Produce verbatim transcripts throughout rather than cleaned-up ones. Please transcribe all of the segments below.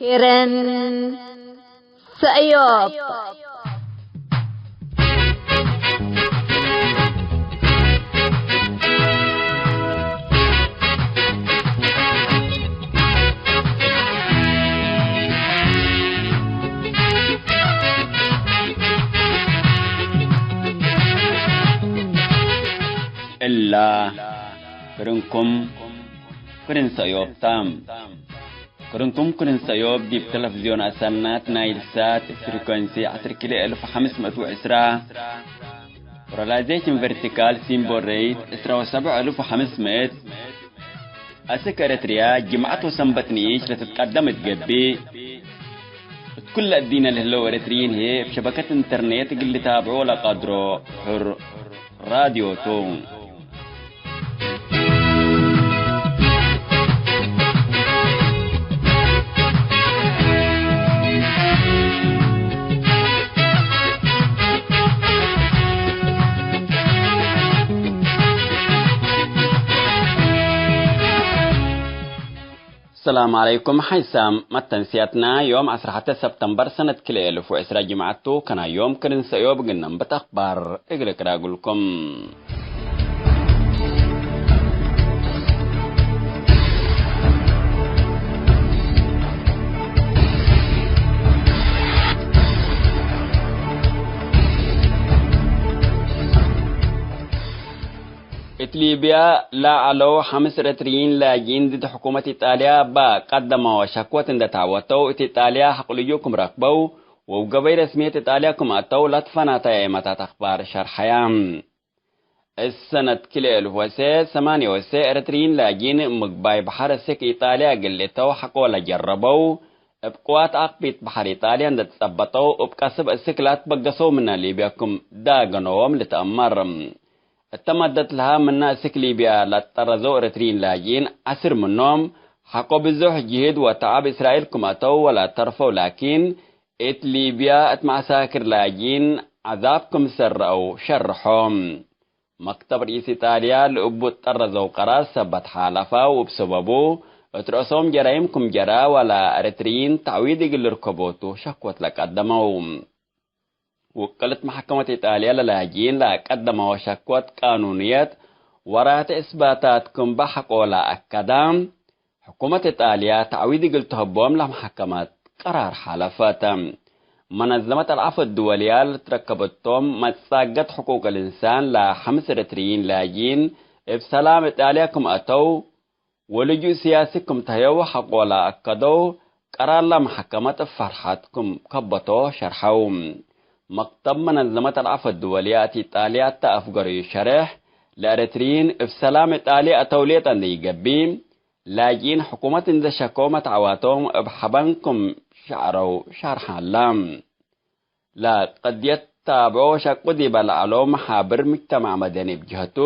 ክርን ሰእዮብ። እላ ክርንኩም ክርን ሰእዮብ ተ። ክርንኩም ክርን ሰእዮብ ዲብ ተለፍዝዮን አሰናት ናይል ሳት እብ ፍሪኮንሲ ዐስር ኪሎ እልፍ ወሐምስ ምእት ወዕስራ፣ ፖላራይዜሽን ቨርቲካል ሲምቦል ሬት ዕስራ ወሰብዕ እልፍ ወሐምስ ምእት፣ አስክ ኤረትርያ ጅምዐት ወሰንበት ንኢሽ ለትትቀደም እት ገብእ፣ እት ኩለ እዲነ ለህለው ኤረትርዪን ህዬ እብ ሸበከት ኢንተርኔት እግል ልታብዖ ለቀድሮ ሕር ራድዮ ቱ። ሰላም ዐለይኩም። ሐይሳም መተንስያትና ዮም ዐስራ ሐተ ሰብተምበር ሰነት ክልኤ እልፍ ወዕስራ ጅምዐት ቱ። ከናይ ዮም ክርን ሰእዮብ እግል ነንብት አክባር እግል እቅራጉልኩም። እት ሊብያ ለዐለው ሐምስ ኤረትርዪን ላጅኢን ድድ ሕኩመት ኢጣልያ እበ ቀደመወ ሸክወት እንዴ ተዐወተው፣ እት ኢጣልያ ሐቅ ልጁእ ክም ረክበው ወእብ ገበይ ረስምየት ኢጣልያ ክም አተው ለትፈናተየ ኤመታት አክባር ሸርሐየ። እት ሰነት ክልኤ እልፍ ወሰ ሰማንየ ወሰ ኤረትርዪን ላጅኢን ምግባይ በሐር አስክ ኢጣልያ እግል ልእተው ሐቆ ለጀረበው፣ እብ ቅዋት አቅቢት በሐር ኢጣልያ እንዴ ትጸበጠው፣ እብ ቀስብ አስክ ለአትበገሰው ምነ ሊብያ ክም ዳገነዎም ልትአመር። እተ መደት ለሀ ምነ አስክ ሊብያ ለአትጠረዘው ኤረትርዪን ላጅኢን ዐስር ምኖም፣ ሐቆ ብዞሕ ጅህድ ወተዐብ እስራኤል ክም አተው ወለአተርፈው፣ ላኪን፣ እት ሊብያ እት መዐሳክር ላጅኢን ዐዛብ ክምሰል ረአው ሸርሖ። መክተብ ርኢስ ኢጣልያ ለእቡ እጠረዘው ቀራር ሰበት ሓለፈ ወእብ ሰበቡ እት ረአሶም ጀራይም ክም ጀረ ወለ ኤረትርዪን ተዕዊድ እግል ልርከቦ ቱ ሸክወት ለቀደመው። ውቅልት መሐከመት ኢጣልያ ለላጅኢን ለቀደመው ሸክወት ቃኑንየት ወራተ እስባታት ክም በሐቆ ለአከደ፣ ሕኩመት ኢጣልያ ተዕዊድ እግል ተሀቦም ለመሐከመት ቀራር ሓለፈት። መነዘመት አልዓፈ ድወልያ ለትረከበቶም መጻገት ሕቁቅ ልንሳን ለሐምስ ኤረትርዪን ላጅኢን እብ ሰላም ኢጣልያ ክም አተው ወልጁእ ስያሲ ክም ተህየው ሐቆ ለአከደው ቀራር ለመሐከመት እብ ፈርሐት ክም ከበቶ ሸርሐው። መክተብ መነዘመት አልዓፈ ድወልያ እት ኢጣልያ እተ አፍገረዩ ሸሬሕ፣ ለኤረትርዪን እብ ሰላም ኢጣልያ አተው ሌጠ እንዴ ኢገብእ፣ ላጅኢን ሕኩመት እንዴ ሸከው መትዓዋቶም እብ ሐበን ክም ሸዕረው ሸርሐ ሀላ። ለቀድየት ታብዖ ሸቁ ዲበ ለዐለው መሓብር ምጅተማዕ መደኒ እብ ጀህቱ፣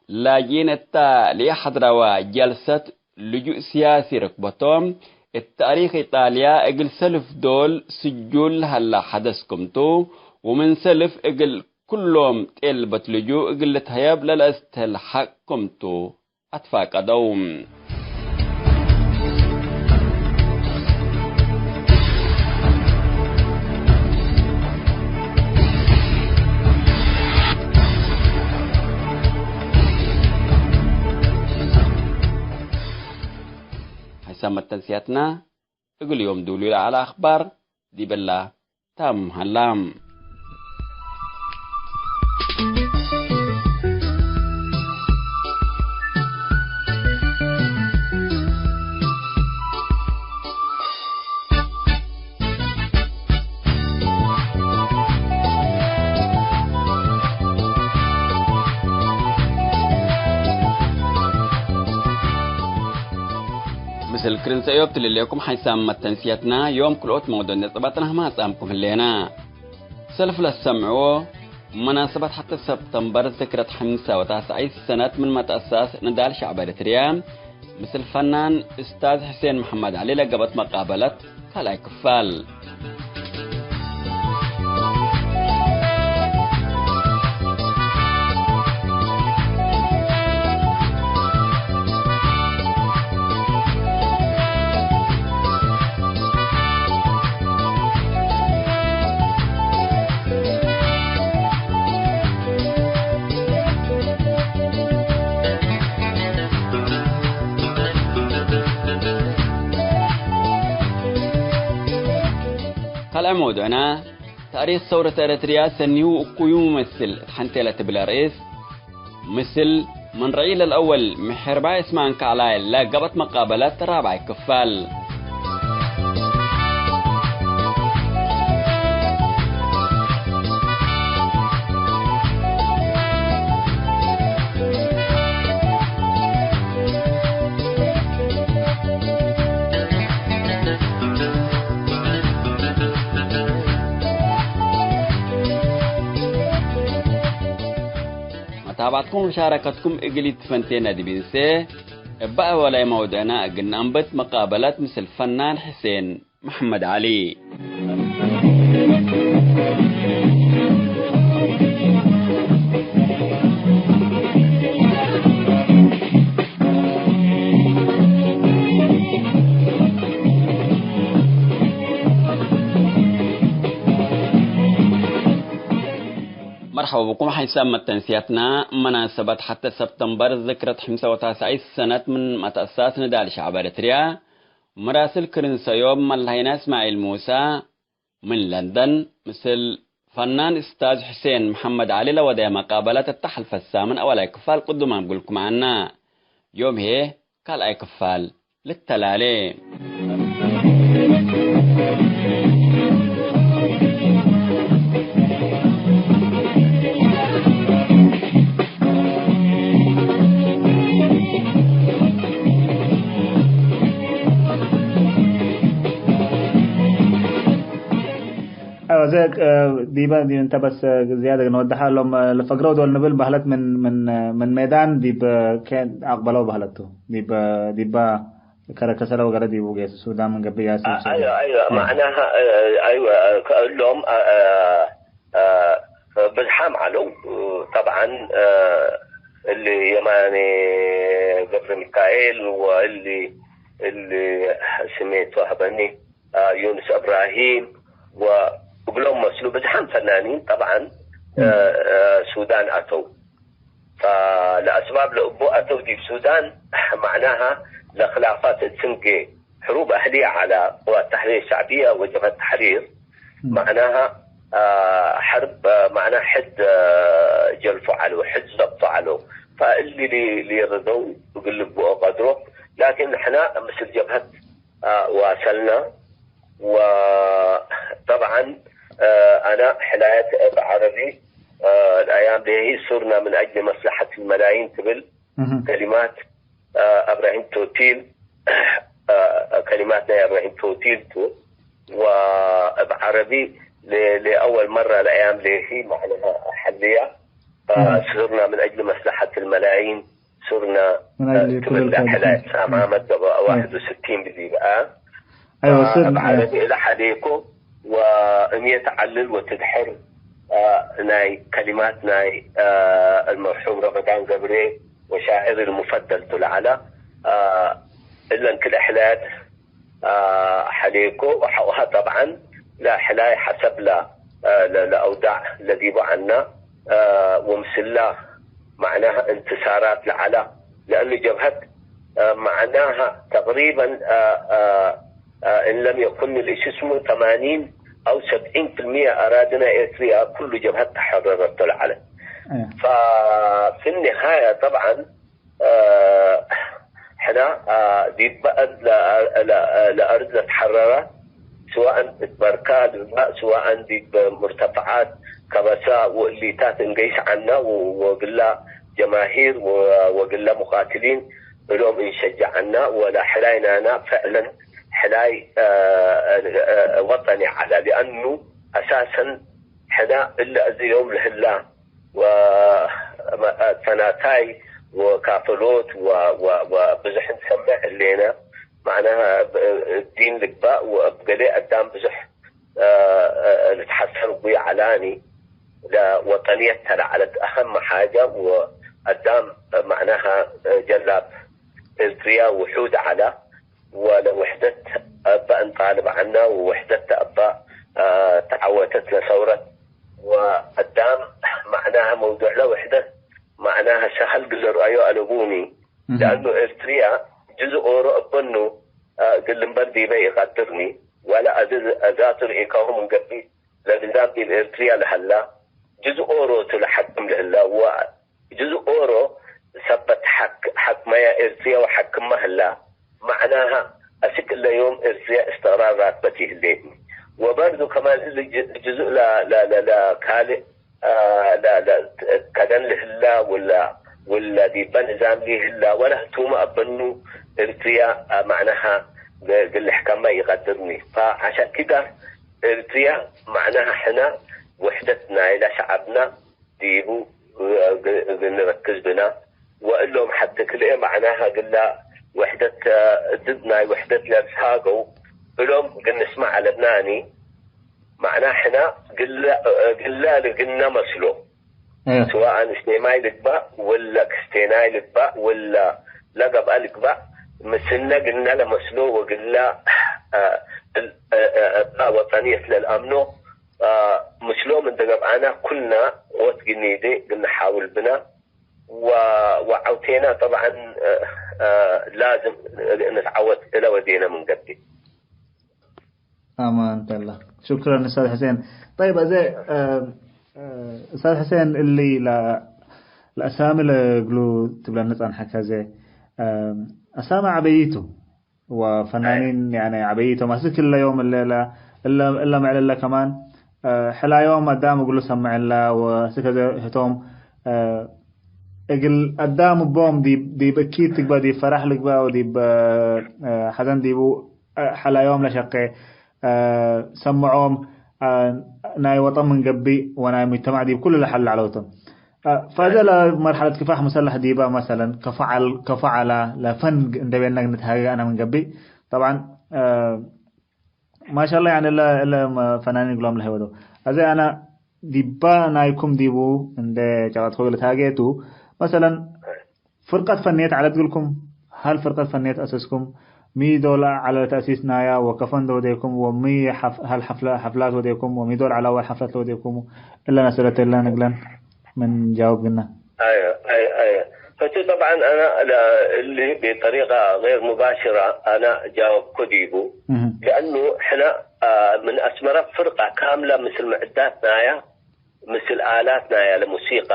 ላጅኢን እተ ለኢሐድረወ ጀልሰት ልጁእ ስያሲ ርክበቶም፣ እት ታሪክ ኢጣልያ እግል ሰልፍ ዶል ስጁል ለሀለ ሐደስ ክምቱ፣ ወምን ሰልፍ እግል ኩሎም ጤልበት ልጁእ እግል ልትሀየብ ለለአስትህል ሐቅ ክምቱ። አትፋቀደው። ሐይሳም መተንስያትና እግል ዮም ዱሉ ለዐለ አክባር ዲብላ። ታም ሀላም። ምስል ክርን ሰእዮብ ትልሌኩም ሓይሳም መተንስየትና ዮም ክልኦት መውዶት ነጥባትና ህማጻምኩም ህሌና። ሰልፍ ለሰምዕዎ፣ መናሰበት ሐተ ሰብተምበር ዝክረት ሐምሳ ወታስዓይት ሰነት ምን መትአሳስ ንዳል ሸዕብ ኤሪትርያ፣ ምስል ፈናን እስታዝ ሕሴን መሐመድ ዐሊ ለገብአት መቃበለት ካልኣይ ክፋል። ካልኣይ መውዱዕና፣ ታሪክ ሰውረት ኤረትርያ ሰኒሁ እኩዩ መመስል እት ሐንቴ ለትብል ርእስ፣ ምስል ምን ረዒድ ለልአወል ምሕርባይ እስማን ካዕላይ ለገብአት መቃበለት ራብዓይ ክፋል። መታብዐትኩም ወመሻረከትኩም እግል ኢትፈንቴነ ዲብ እንሴ፣ እበ አወላይ መውዱዕና እግል ነአንብት መቃበለት ምስል ፈናን ሕሴን መሐመድ ዐሊ። መርሐባ ብኩም ሐይሳም መተንስያትና። መናሰበት ሐተ ሰብተምበር ዝክረት ሐምሳ ወተስዓይ ሰነት ምን መትአሳስ ንዳል ሸዕብ ኤረትርያ፣ መራስል ክርን ሰዮብ መለሀይና እስማዒል ሙሳ፣ ምን ለንደን ምስል ፈናን እስታዝ ሕሴን መሐመድ ዐሊ ለወደየ መቃበለት እተ ሐልፈት ሳምን አወላይ ክፋል ቅዱም አምግልኩም ዐና። ዮም ህዬ ካልኣይ ክፋል ልተላሌ። አወ፣ ዘ-፣ እ፣ ዲበ፣ ዲብ እንተ በስ፣ እ፣ ዝያደ ንወድሐ እሎም፣ እ፣ ለፈግረው ዶል ንብል በህለት ምን፣ ምን፣ እ፣ ምን ሜዳን ዲብ፣ እ፣ ኬን አቅበለው በህለት ቱ። ዲብ፣ እ፣ ዲባ ከረ ከሰለ ወገረ ዲቡ ጌሱ ሱዳን ምን ገብእ ያሲን አ-፣ ሱዳን። አይወ፣ አይወ፣ እ። ማዕናሃ፣ እ፣ አይወ፣ እ፣ ከእሎም፣ እ፣ እ፣ እ፣ ብዝሓም ዐለው። እ፣ ጠብዓን፣ እ፣ እሊ የማኔ ገብረ ሚካኤል ወእሊ፣ እሊ ስሜቱ ሀበኒ፣ አ፣ ዩንስ እብራሂም ወእግሎም መስሉ ብዝሓም ፈናኒን ጠብዓን፣ እ፣ እ፣ ሱዳን አተው። ፈለአስባብ ለእቡ አተው ዲብ ሱዳን፣ መዕናሃ ለክላፋት እት ፍንጌ ሕሩብ አህልየ ዐለ ቅዋት ተሕሪር ሸዕብየ ወጀብሀት ተሕሪር፣ መዕናሃ፣ አ፣ ሐርብ፣ አ፣ መዕናሃ ሕድ፣ አ፣ ጀልፎ ዐለው፣ ሕድ ዘብጦ ዐለው። ፈእሊ ሊ-፣ ሊርደው እግል ልግብኦ ቀድሮ። ላኪን ንሕና ምስል ጀብሀት አ፣ ዋሰልና። ወጠብዓን፣ አ፣ አና ሕላየት እብ ዐረቢ፣ አ፣ ለአያም ሌሂ ሱርና ምን አጅል መስለሐት ልመላይን ትብል እህ። ከሊማት፣ አ፣ እብራሂም ቶቲል፣ አ፣ ከሊማት ናይ እብራሂም ቶቲል ቱ። ወእብ ዐረቢ ለ-፣ ለአወል መራ ለአያም ሌሂ መዕነሃ ሐልያ፣ አ፣ እህ። ሱርና ምን አጅል መስለሐት ልመላይን ሱርና ምን አጅሊ እ፣ ክብል ትብል ካድር። ሕላየት ሳማመት ገብአ እ። ዋሕድ ወስቲን ብዲብ አ። አይወ፣ ሱር፣ እብ እ። ዐረቢ እለ ሐሌኮ ወእምዬ ተዐልል ወትድሕር፣ እ፣ ናይ ከሊማት ናይ፣ እ፣ አልመርሑም ረመዳን ገብሬ ወሻዕር ልሙፈደል ቱ ለዐለ፣ እ፣ እለን ክልኤ ሕላየት አ፣ ሐሌኮ ወሐቆሀ ጠብዓን ለሕላይ ሐሰብ ለ-፣ አ፣ ለ-፣ ለአውዳዕ ለዲቡ ዐና፣ አ፣ ወምስላ መዕናህ እንትሳራት ለዐላ። ለእኑ ጀብሀት፣ አ፣ መዕናህ ተቅሪበን፣ አ፣ አ፣ አ፣ እን ለም የኩን ልእሽስሙ ተማኒን አው ሰብዒን ፍልምየ አራድነ ኤርትርያ ኩሉ ጀብሀት ተሐረረቶ ለዐለ። እ። ፈፊ ኒሃየ ጠብዓን፣ አ፣ ሕና፣ አ፣ ዲብ አርድ ለ-፣ ለ-፣ ለአርድ ለትሐረረ፣ ስዋእን እት በርካ ልግባእ፣ ስዋእን ዲብ ሙርተፈዓት ከበሳ ወእሊታት እንገይስ ዐና፣ ወ-፣ ወግላ ጀማሂር ወ-፣ ወግላ ሙቃትሊን እሎም እንሸጀዐና፣ ወለሕላይ ናና ፍዕለን ሕላይ፣ አ፣ አ፣ ወጠኒ ዐለ። ሊአኑ አሳሰን ሕና እለ እዚ ዮም ለህላ ወፈናታይ ወካፈሎት ወ-፣ ወ-፣ ወብዙሕ እንሰምዕ ህሌነ። መዕናሃ እብ ዲን ልግባእ ወእብ ገሌ አዳም ብዙሕ፣ አ፣ አ፣ ልትሐሰር እቡ ይዐላኒ። ለወጠንየት ተ ለዐለት አሀም ሓጃ ወአዳም መዕናሃ ጀላብ ኤርትርያ ውሑድ ዐላ። ወለውሕደት እበ እንጣልብ ዐና፣ ወውሕደት እበ፣ አ፣ ተዐወተት ለሰውረት። ወአዳም መዕናሀ መውዱዕ ለውሕደት መዕናሀ ሰሀል እግል ልርአዮ አለቡኒ። እህ። ለአኑ ኤርትርያ ጅዝእ ኦሮ እበኑ፣ አ፣ እግል ልንበር ዲበ ኢቀድርኒ። ወለ አዜ ዛቱ ርኢካሁ ምን ገብእ፣ ለንዛም ዲብ ኤርትርያ ለሀላ ጅዝእ ኦሮ ቱ ለሐክም ለህላ፣ ወጅዝእ ኦሮ ሰበት ሐክ-፣ ሐክመያ ኤርትርያ ወሐክመ ህላ። መዕናሀ፣ አስክ እለ ዮም ኤርትርያ እስትቅራር ራክበት ይህሌት። ወበርዱ ከማን እሊ ጅ-፣ ጅዝእ ለ-፣ ለ-፣ ለ-፣ ለካልእ፣ አ፣ ለ-፣ ለ-፣ ከደን ለህላ ወላ፣ ወላ ዲበ ንዛም ሊህላ ወለ ህቱመ አበኑ ኤርትርያ፣ አ፣ መዕናሀ ግ-፣ ግል ሕከመ ኢቀድርኒ። ፈዐሸን ክደ ኤርትርያ መዕናሀ ሕነ ውሕደት ናይለ ሸዐብነ ዲቡ እግል ንረክዝ ብነ፣ ወእሎም ሐቴ ክልኤ መዕናሀ ግለ ውሕደት፣ ድድ ናይ ውሕደት ለትሃገው እሎም እግል ንስመዕ አለብናኒ። መዕና ሕነ ግለ፣ ግለ ልግነ መስሎ፣ እህ። ስዋአን እስሌማይ ልግባእ ወለ ክስቴናይ ልግባእ ወለ ለገብአ ልግባእ፣ ምስልነ ግነ ለመስሎ ወግለ፣ አ፣ እል-፣ አ፣ አ፣ አ፣ ወጠንየት ለልአምኖ፣ አ፣ ምስሎም እንደ ገብአነ ኩልነ ዎት ግኒዴ ግንሓውል ብነ ወ-፣ ወዐውቴነ ጠብዐን፣ አ፣ አ፣ ላዝም ንትዐወት እለ ወዴነ ምን ገብእ። አማን ተላ። ሹክረን ኡስታዝ ሕሴን። ጠይብ፣ አዜ፣ አ፣ አ፣ ኡስታዝ ሕሴን እሊ ለ-፣ ለአሳሚ ለእግሉ ትብለኒ ጸንሐክ አዜ፣ አ፣ አሳሚ ዐበይቱ። ወፈናኒን ያኒ ዐበይቶም አስክ እለ ዮም እለ፣ እለ፣ እለ፣ እለ ምዕል እለ ከማን፣ አ፣ ሕላዮም አዳም እግሉ ሰምዕ እለ ወአስክ አዜ ህቶም፣ አ፣ እግል አዳም እቦም ዲብ፣ ዲብ እኪት ትግበእ፣ ዲብ ፈራሕ ልግበእ ወዲብ፣ አ፣ ሐዘን ዲቡ፣ አ፣ ሕላዮም ለሸቄ፣ አ፣ ሰምዖም፣ አ፣ ናይ ወጠን ምን ገብእ ወናይ ሙጅተማዕ ዲብ ኩሉ ለሐል ለዐለው ቶም። አ፣ ፈአዜ ለመርሐለት ክፋሕ ሙሰለሕ ዲበ መሰለን ከፈዓል-፣ ከፈዓላ ለፈን እንዴ ቤልነ ንትሃገ አነ ምን ገብእ። ጠብዓን፣ አ፣ ማሻአላህ፣ ያኒ እለ፣ እለ ፈናኒን እግሎም ለህይ ወደው። አዜ አነ ዲባ ናይኩም ዲቡ እንዴ ጨቀጥኮ ልትሃጌ ቱ፣ መሰለን ፍርቀት ፈንየት ዐለት እግልኩም? ሀል ፍርቀት ፈንየት አሰስኩም? ሚ ዶል ዐለ ተእሲስ ናያ ወከፈን ወዴኩም? ወሚ ሐፍ-፣ ሀል ሐፍለ-፣ ሐፍላት ወዴኩም? ወሚ ዶል ዐለ አወል ሐፍለት ለወዴኩሙ? እለን አስእለት እለን እግለን ምን ጃውብ ግና። አየ፣ አየ፣ አየ። ህቱ ጠብዓን አነ ለ-፣ እሊ ብጠሪቀ ገይር ሙባሽረ አነ ጃወብኮ ዲቡ። እህ። ለአኑ ሕነ፣ አ፣ ምን አስመረ ፍርቀ ካምለ ምስል ምዕዳት ናያ ምስል አላት ናይ አለ ሙሲቃ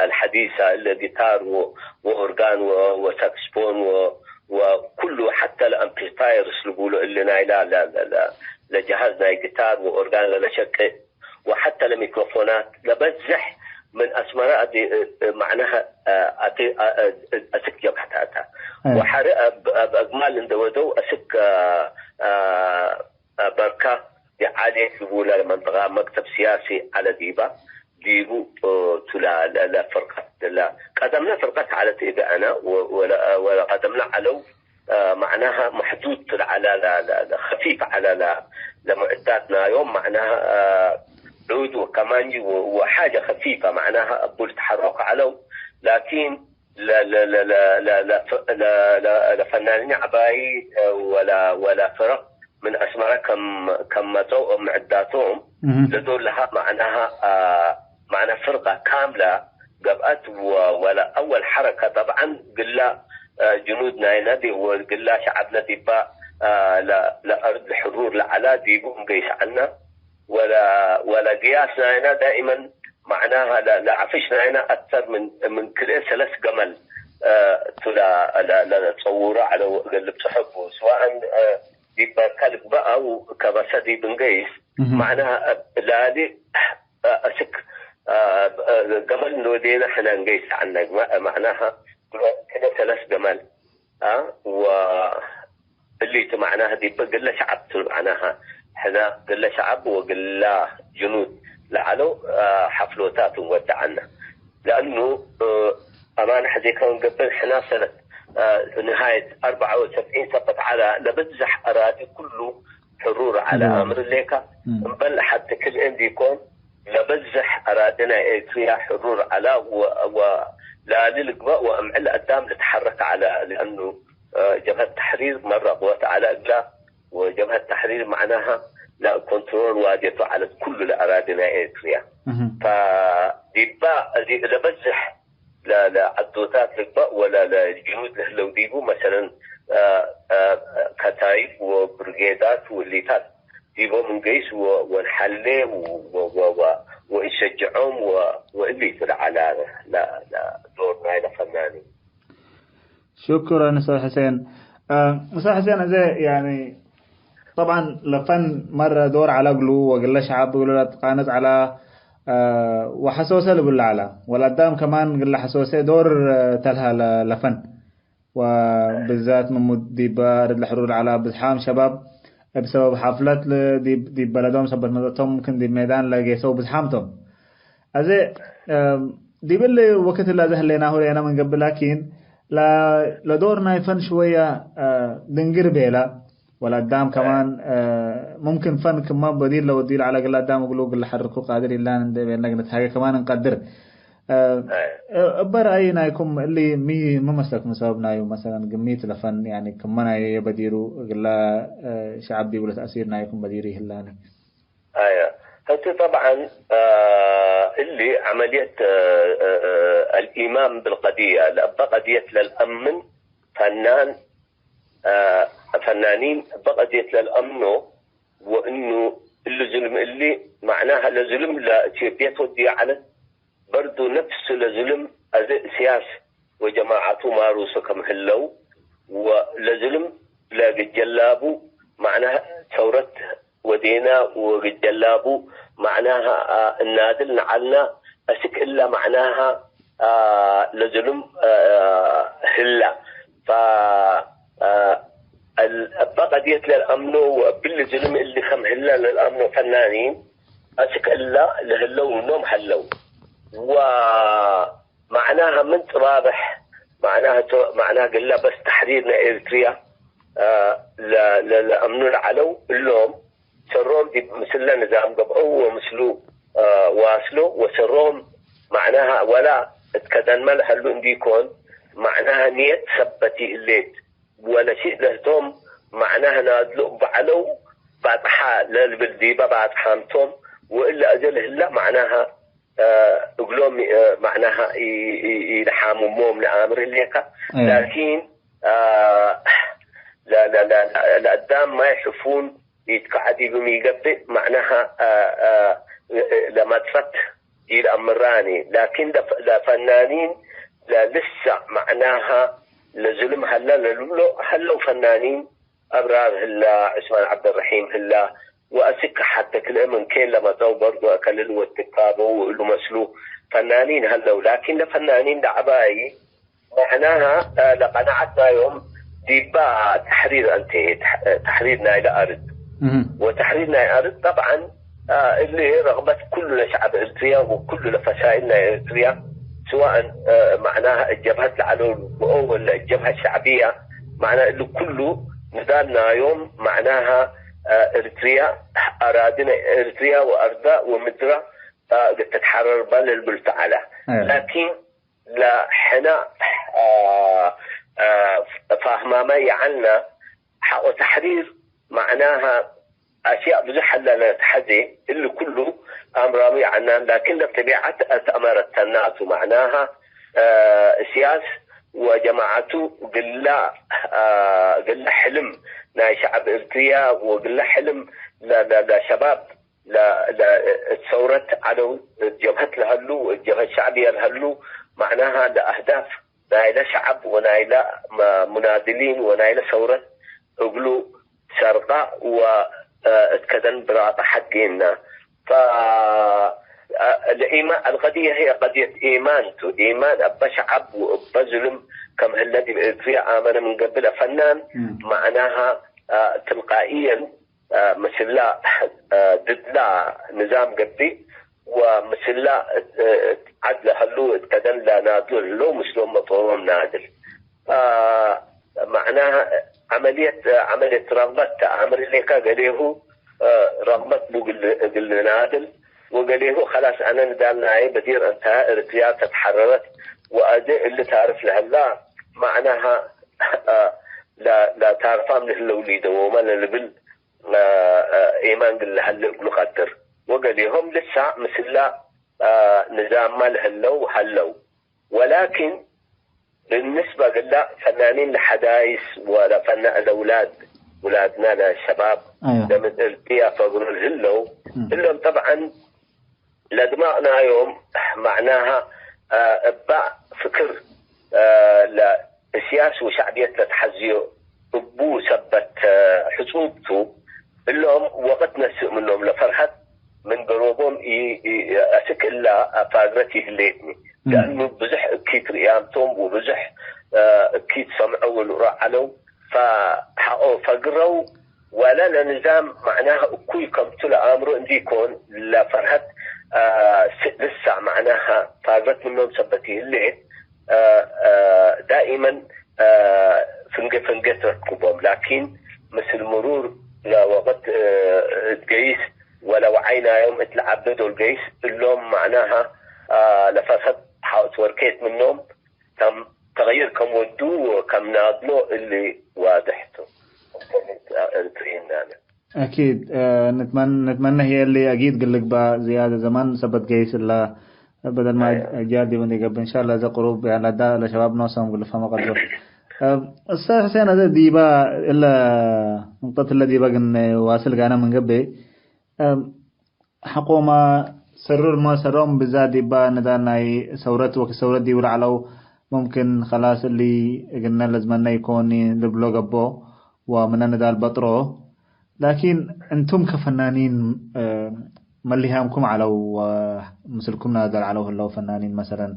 አልሐዲሰ፣ እለ ጊታር ወ-፣ ወኦርጋን ወ-፣ ወሳክስፎን ወ-፣ ወኩሉ፣ ሐተ ለአምፕሊፋየርስ ልቡሎ፣ እሊ ናይላ ለ-፣ ለ-፣ ለ-፣ ለጀሃዝ ናይ ጊታር ወኦርጋን ለለሸቄ፣ ወሐተ ለሚክሮፎናት ለበዝሕ ምን አስመረ አዲ፣ እ-፣ እ-፣ መዕናሀ፣ አ-፣ አቲ-፣ አ-፣ አ-፣ አስክ ጀብሀት አተ። አይ። ወሐረ አብ-፣ አብ አግማል እንደ ወደው አስክ፣ አ-፣ አ-፣ በርከ የዓሌት ልቡለ ለመንጠቃ መክተብ ሲያሲ ዐለ ዲባ፣ ዲቡ ቱ ለ-፣ ለ-፣ ለፍርቀት፣ ለ-፣ ቀደምነ ፍርቀት ዐለት እበ አነ ወ-፣ ወለ-፣ ወለቀደምነ ዐለው፣ አ፣ መዕናሀ መሕዱድ ቱ ለዐለ ለ-፣ ለ-፣ ለ-፣ ከፊፍ ዐለ ለ-፣ ለሙዕዳት ናዮም፣ መዕናሀ፣ አ፣ ዑድ ወከማንጂ ወ-፣ ወሓጀ ከፊፈ፣ መዕናሀ እቡ ልትሐረኩ ዐለው። ላኪን ለ-፣ ለ-፣ ለፈናኒን ዐባይ ወለ-፣ ወለፍረቅ ምን አስመረ ከም፣ ከም መጸው እብ ምዕዳቶም እህ። ለዶል ለሀ መዕናሀ፣ አ፣ መዕና ፍርቀ ካምለ ገብአት ወ-፣ ወለ አወል ሐረከ ጠብዓን ግላ፣ አ፣ ጅኑድ ናይነ ዲ-፣ ወግላ ሸዐብነ ዲባ፣ አ፣ ለ-፣ ለአርድ ሕሩር ለዐላ ዲቡ እንገይስ ዐልነ። ወለ-፣ ወለግያስ ናይነ ዳኢመን መዕናሀ ለ-፣ ለዐፍሽ ናይነ አክተር ምን፣ ምን ክልኤ ሰለስ ገመል፣ አ፣ ቱ ለ-፣ ለ-፣ ለጸውሮ ዐለው እግል ልብጽሖ ቡ። ስዋእን፣ አ፣ ዲብ በርከ ልግበእ አው ከበሰ ዲብ እንገይስ፣ እህ። መዕናሀ ላሊ፣ አ፣ አስክ፣ አ፣ አ፣ ገመል እንወዴነ ሕነ እንገይስ ዐልነ። መ-፣ መዕናሀ ክልኤ ሰለስ ገመል። አ፣ ወእሊቱ መዕናህ ዲብ ግለ ሸዐብ ቱ መዕናህ ሕነ ግለ ሸዐብ ወግላ ጅኑድ ለዐለው፣ አ፣ ሐፍሎታት እንወደዐነ። ለእኑ፣ እ፣ አማን ሐዜከ እንገብእ ሕነ ሰነት፣ አ፣ ንሃየት አርበዐ ወሰብዒን ሰበት ዐለ ለብዝሕ አራዲ ኩሉ ሕሩር ዐለ። ሕሩር። አምር ሌከ እም። እምበል ሐቲ ክልኤ እንዲኮን ለበዝሕ አራዲ ናይ ኤሪትርያ ሕሩር ዐለ ወ-፣ ወላሊ ልግበእ ወእምዕል አዳም ልትሐረክ ዐለ። ለአኑ፣ አ፣ ጀብሀት ተሕሪር መረ ቅወት ዐለ እግላ፣ ወጀብሀት ተሕሪር መዕናሃ ለኮንትሮል ዋዴቱ ዐለት ኩሉ ለአራዲ ናይ ኤሪትርያ። እህ። ፈዲባ እዚ ለበዝሕ ለ-፣ ለዐዶታት ልግበእ ወለ ለጅኑድ ለህለው ዲቡ፣ መሰለን፣ አ፣ አ፣ ከታይብ ወብርጌዳት ወእሊታት ዲቦም እንገይስ ወ-፣ ወንሐሌ ወ-፣ ወ-፣ ወ-፣ ወ-፣ ወእሸጅዖም ወ-፣ ወእሊ ቱ ለዐለ ለ-፣ ለዶር ናይለ ፈናኒን። ሽኩረን ኡስታዝ ሕሴን። እ፣ ኡስታዝ ሕሴን፣ እዜ ያኒ ጠብዓን ለፈን መረ ዶር ዐለ እግሉ ወግለ ሸዐብ እግሉ ለትቃነጽ ዐለ፣ እ፣ ወሐሶሰ ልብል ዐለ። ወለአዳም ከማን ግለ ሐሶሴ ዶር ተልሀ ለ-፣ ለፈን። ወብዛት ምሙድ ዲበ አርድ ለሕሩር ዐለ ብዝሓም ሸባብ እብ ሰበብ ሐፍለት ለ-፣ ዲብ፣ ዲብ በለዶም ሰበት መጸቶም ምክን ዲብ ሜዳን ለጌሰው ብዝሓም ቶም። አዜ፣ እ፣ ዲብ እሊ ወክድ ለዘ ህሌናሁ ሌነ ምን ገብእ ላኪን፣ ለ-፣ ለዶር ናይ ፈን ሽወየ፣ እ፣ ድንግር ቤለ፣ ወለአዳም ከማን፣ እ፣ ሙምክን ፈን ክመ በዲር ለወድዩ ለዐለ እግል አዳም እግሉ እግል ለሐርኩ ቃድር ኢላን እንዴ ቤልነ ግንትሃጌ ከማን እንቀድር። እ፣ አይ። እ፣ እበ ረአይ ናይኩም እሊ ሚ፣ ሚ መስለኩም ሰበብ ናዩ? መሰለን ግሚት ለፈን ያኒ ክመ ናዩ በዲሩ እግለ፣ እ፣ ሸዐብ ዲቡ ለተአሲር ናይኩም በዲሩ ይህላኒ። አየ፣ ህቲ ጠብዓን፣ አ፣ እሊ ዐመልየት፣ አ፣ አ፣ አ፣ አልኢማን ብልቀድየ፣ ለእበ ቀድየት ለልአምን ፈናን፣ አ፣ ፈናኒን እበ ቀድየት ለልአምኖ፣ ወእኑ እሊ ዝልም እሊ፣ መዕናሀ ለዝልም ለእትዮጵየ ትወድየ ዐለት፣ በርዱ ነፍሱ ለዝልም አዜ እስያስ ወጀማዐቱ ማሩሱ ከም ህለው፣ ወለዝልም ለግጀላቡ፣ መዕናሀ ሰውረት ወዴና ወግጀላቡ፣ መዕናሀ፣ አ፣ እናድል ነዐልና፣ አስክ እለ መዕናሀ፣ አ፣ ለዝሉም፣ አ፣ ህላ። ፈ፣ አ፣ እል፣ እበ ቀድየት ለልአምኖ ወእብሊ ዝሉም እሊ ከም ህለ ለልአምኖ ፈናኒን፣ አስክ እለ ለህለው ምኖም ሀለው። ወ፣ መዕናሀ ምን ጽባብሕ፣ መዕናሀ ቶ-፣ መዕናሀ ግለ በስ ተሕሪር ናይ ኤሪትርያ፣ አ፣ ለ-፣ ለ-፣ ለአምኑ ለዐለው እሎም፣ ሰሮም ዲብ ምስለ ንዛም ገብአው ወምስሉ፣ አ፣ ዋስሎ ወሰሮም መዕናሀ ወላ እት ከደንመ ለሀሉ እንዲኮን፣ መዕናሀ ንየት ሰበት ይህሌት ወነሺጥ ለህቶም መዕናሀ ናድሎ እበ ዐለው ባጽሓ ለልብል ዲበ ባጽሓም ቶም ወእለ አዜ ለህላ መዕናሀ አ፣ እግሎም፣ አ፣ መዕናሀ ኢ-፣ ኢ-፣ ኢለሓምሞም ለአምር ህሌከ። አይ። ላኪን፣ አ፣ ለ-፣ ለ-፣ ለ-፣ ለ-፣ ለአዳም ማይ ሕፉን ኢትከዐ ዲብም ኢገብእ፣ መዕናሀ፣ አ፣ አ፣ ለመጥፈት ኢለአምራኒ። ላኪን ለፈ-፣ ለፈናኒን ለልሰዕ መዕናሀ ለዝልም ሀለ ለልብሎ ሀለው ፈናኒን አብራር ህላ፣ ዑስማን ዐብደልረሒም ህላ፣ ወአስክ ሐቴ ክልኤ ምን ኬን ለመጽአው በርዶ አከልል ወትካበው እሉ መስሉ ፈናኒን ሀለው። ላኪን ለፈናኒን ለዐባይ መዕናሀ፣ አ፣ ለቀናዐት ናዮም ዲባ ተሕሪር አልቴ፣ ተሕ-፣ ተሕሪር ናይለ አርድ። እህ። ወተሕሪር ናይ አርድ ጠብዓን አ፣ እሊ ረግበት ኩሉ ለሸዐብ ኤርትርያ ወኩሉ ለፈሳይል ናይ ኤርትርያ፣ ስዋእን፣ አ፣ መዕናሀ እብ ጀብሀት ለዐለው ልግብኦ ወለ እብ ጀብሀት ሸዕብያ፣ መዕና እሊ ኩሉ ንዳል ናዮም፣ መዕናሀ፣ አ፣ ኤርትርያ፣ አራዲ ናይ ኤርትርያ ወአርዳ ወምድራ፣ አ፣ እግል ትትሐረር በ ለልብል ተዐለ። አይ። ላኪን ለሕነ፣ አ፣ አ፣ ፋህማመ ይዐልነ፣ ሐቆ ተሕሪር መዕናሀ አሽያእ ብዙሕ ሀለ ለነትሐዜ፣ እሊ ኩሉ አምራሙ ይዐልነ፣ ላኪን ለጠቢዐት አትአመረተና ቱ። መዕናሀ፣ አ፣ እስያስ ወጀማዐቱ ግላ፣ አ፣ ግለ ሕልም ናይ ሸዐብ ኤርትርያ ወግለ ሕልም ለ-፣ ለ-፣ ለሸባብ ለ-፣ ለ-፣ እት ሰውረት ዐለው፣ እት ጀብሀት ለሀሉ፣ እት ጀብሀት ሸዕብየ ለሀሉ፣ መዕናሀ ለአህዳፍ ናይለ ሸዐብ ወናይለ መ-፣ ሙናድሊን ወናይለ ሰውረት እግሉ ሰርቀ ወ-፣ እት ከደን ብራቀ ሐጌና። ፈ-፣ ለኢማ-፣ አልቀድየ ህየ ቀድየት ኢማን ቱ። ኢማን እበ ሸዐብ ወእበ ዝሉም ከም ህለ ዲብ ኤርትርየ አመነ ምን ገብእ ለፈናን፣ እም። መዕናሀ፣ አ፣ ትልቃኢየን አ፣ ምስላ፣ አ፣ ድድላ ንዛም ገብእ ወምስላ፣ አ፣ ዐድ ለሀሉ እት ከደን ለናድሉ ህለው ምስሎም መጦሮም ናድል። አ፣ መዕናሀ ዐመልየት፣ ዐመልየት ረግበት ተአምር ሌከ ገሌሁ፣ አ፣ ረግበት ቡ እግል፣ እግል ናድል ወገሌሁ ከላስ አነ ንዳል ናየ በዲር እንተ ኤርትርያ ተትሐረረት ወአዜ እሊ ታርፍ ለህላ መዕናሀ፣ አ፣ ለ-፣ ለታርፋም ለህለው ሊደወመ ለልብል አ፣ አ፣ ኤማን እግል ለሀለ እግሉ ቀድር። ወገሌሆም ልሳዕ ምስላ፣ አ፣ ንዛምመ ለህለው ሀለው። ወላኪን፣ ብንስበ እግለ ፈናኒን ለሐዳይስ ወለፈና-፣ ለውላድ ውላድና ለሸባብ ለምን እርትርያ ፈግሮ ለህለው እሎም ጠብዐን ለድማቅ ናዮም መዕናሃ እባእ ፍክር ለእስያስ ወሸዕብየት ለትሐዝዮ እቡ ሰበት ሕጹብ ቱ። እሎም ወቅት ነስእ ምኖም ለፈርሀት ምን ገሮቦም አስክ እላ ፋግረት ይህሌትኒ። ለእኑ ብዙሕ እኪት ርእያምቶም ወብዙሕ እኪት ሰምዖ ወልሮ ዐለው። ፈሐቆ ፈግረው ወለ ለንዛም መዕናህ እኩይ ከምቱ ለአምሮ እንዲኮን ለፈርሀት ልሳዕ መዕናህ ፋግረት ምኖም ሰበት ይህሌት። ዳኢመን ፍንጌ ፍንጌ ትረክቦም። ላኪን ምስል ምሩር ለወቅት እት ገይስ ወለ ወዐይናዮም እት ለዐቤ ዶል ገይስ እሎም መዕናህ ለፈርሀት ሐቆ ትወርኬት ምኖም ከም ተቅይር ከም ወዱ ወከም ናድሎ እሊ ዋድሕ ቱ። እርትርህናነ። አኪድ፣ እ፣ ንትመን-፣ ንትመነ ህዬ እሊ አጊድ ግል ልግባእ ዝያደ ዘመን ሰበት ገይስ እላ በደል ማ አይ። አጅያል ዲብ እንዴ ገብእ እንሻላ እዘ ቅሩብ ያላዳ ለሸባብ ኖሰም ግልፈ መቀድሮ። እ፣ እሰ ሕሴን አዘ ዲባ እለ ንቅጠት እለ ዲባ ግን ዋስል ጋና ምን ገብእ፣ እ፣ ሐቆመ ሰሩርመ ሰሮም ብዛት ዲበ ንዳል ናይ ሰውረት ወክሰውረት ዲቡ ለዐለው፣ ሙምክን ከላስ እሊ እግልነ ለዝመነ ኢኮኒ ልብሎ ገብኦ፣ ወምነ ንዳል በጥሮ። ላኪን፣ እንቱም ከፈናኒን፣ እ፣ መሊሃምኩም ዐለው ወምስልኩም ናደል ዐለው ህለው ፈናኒን፣ መሰለን፣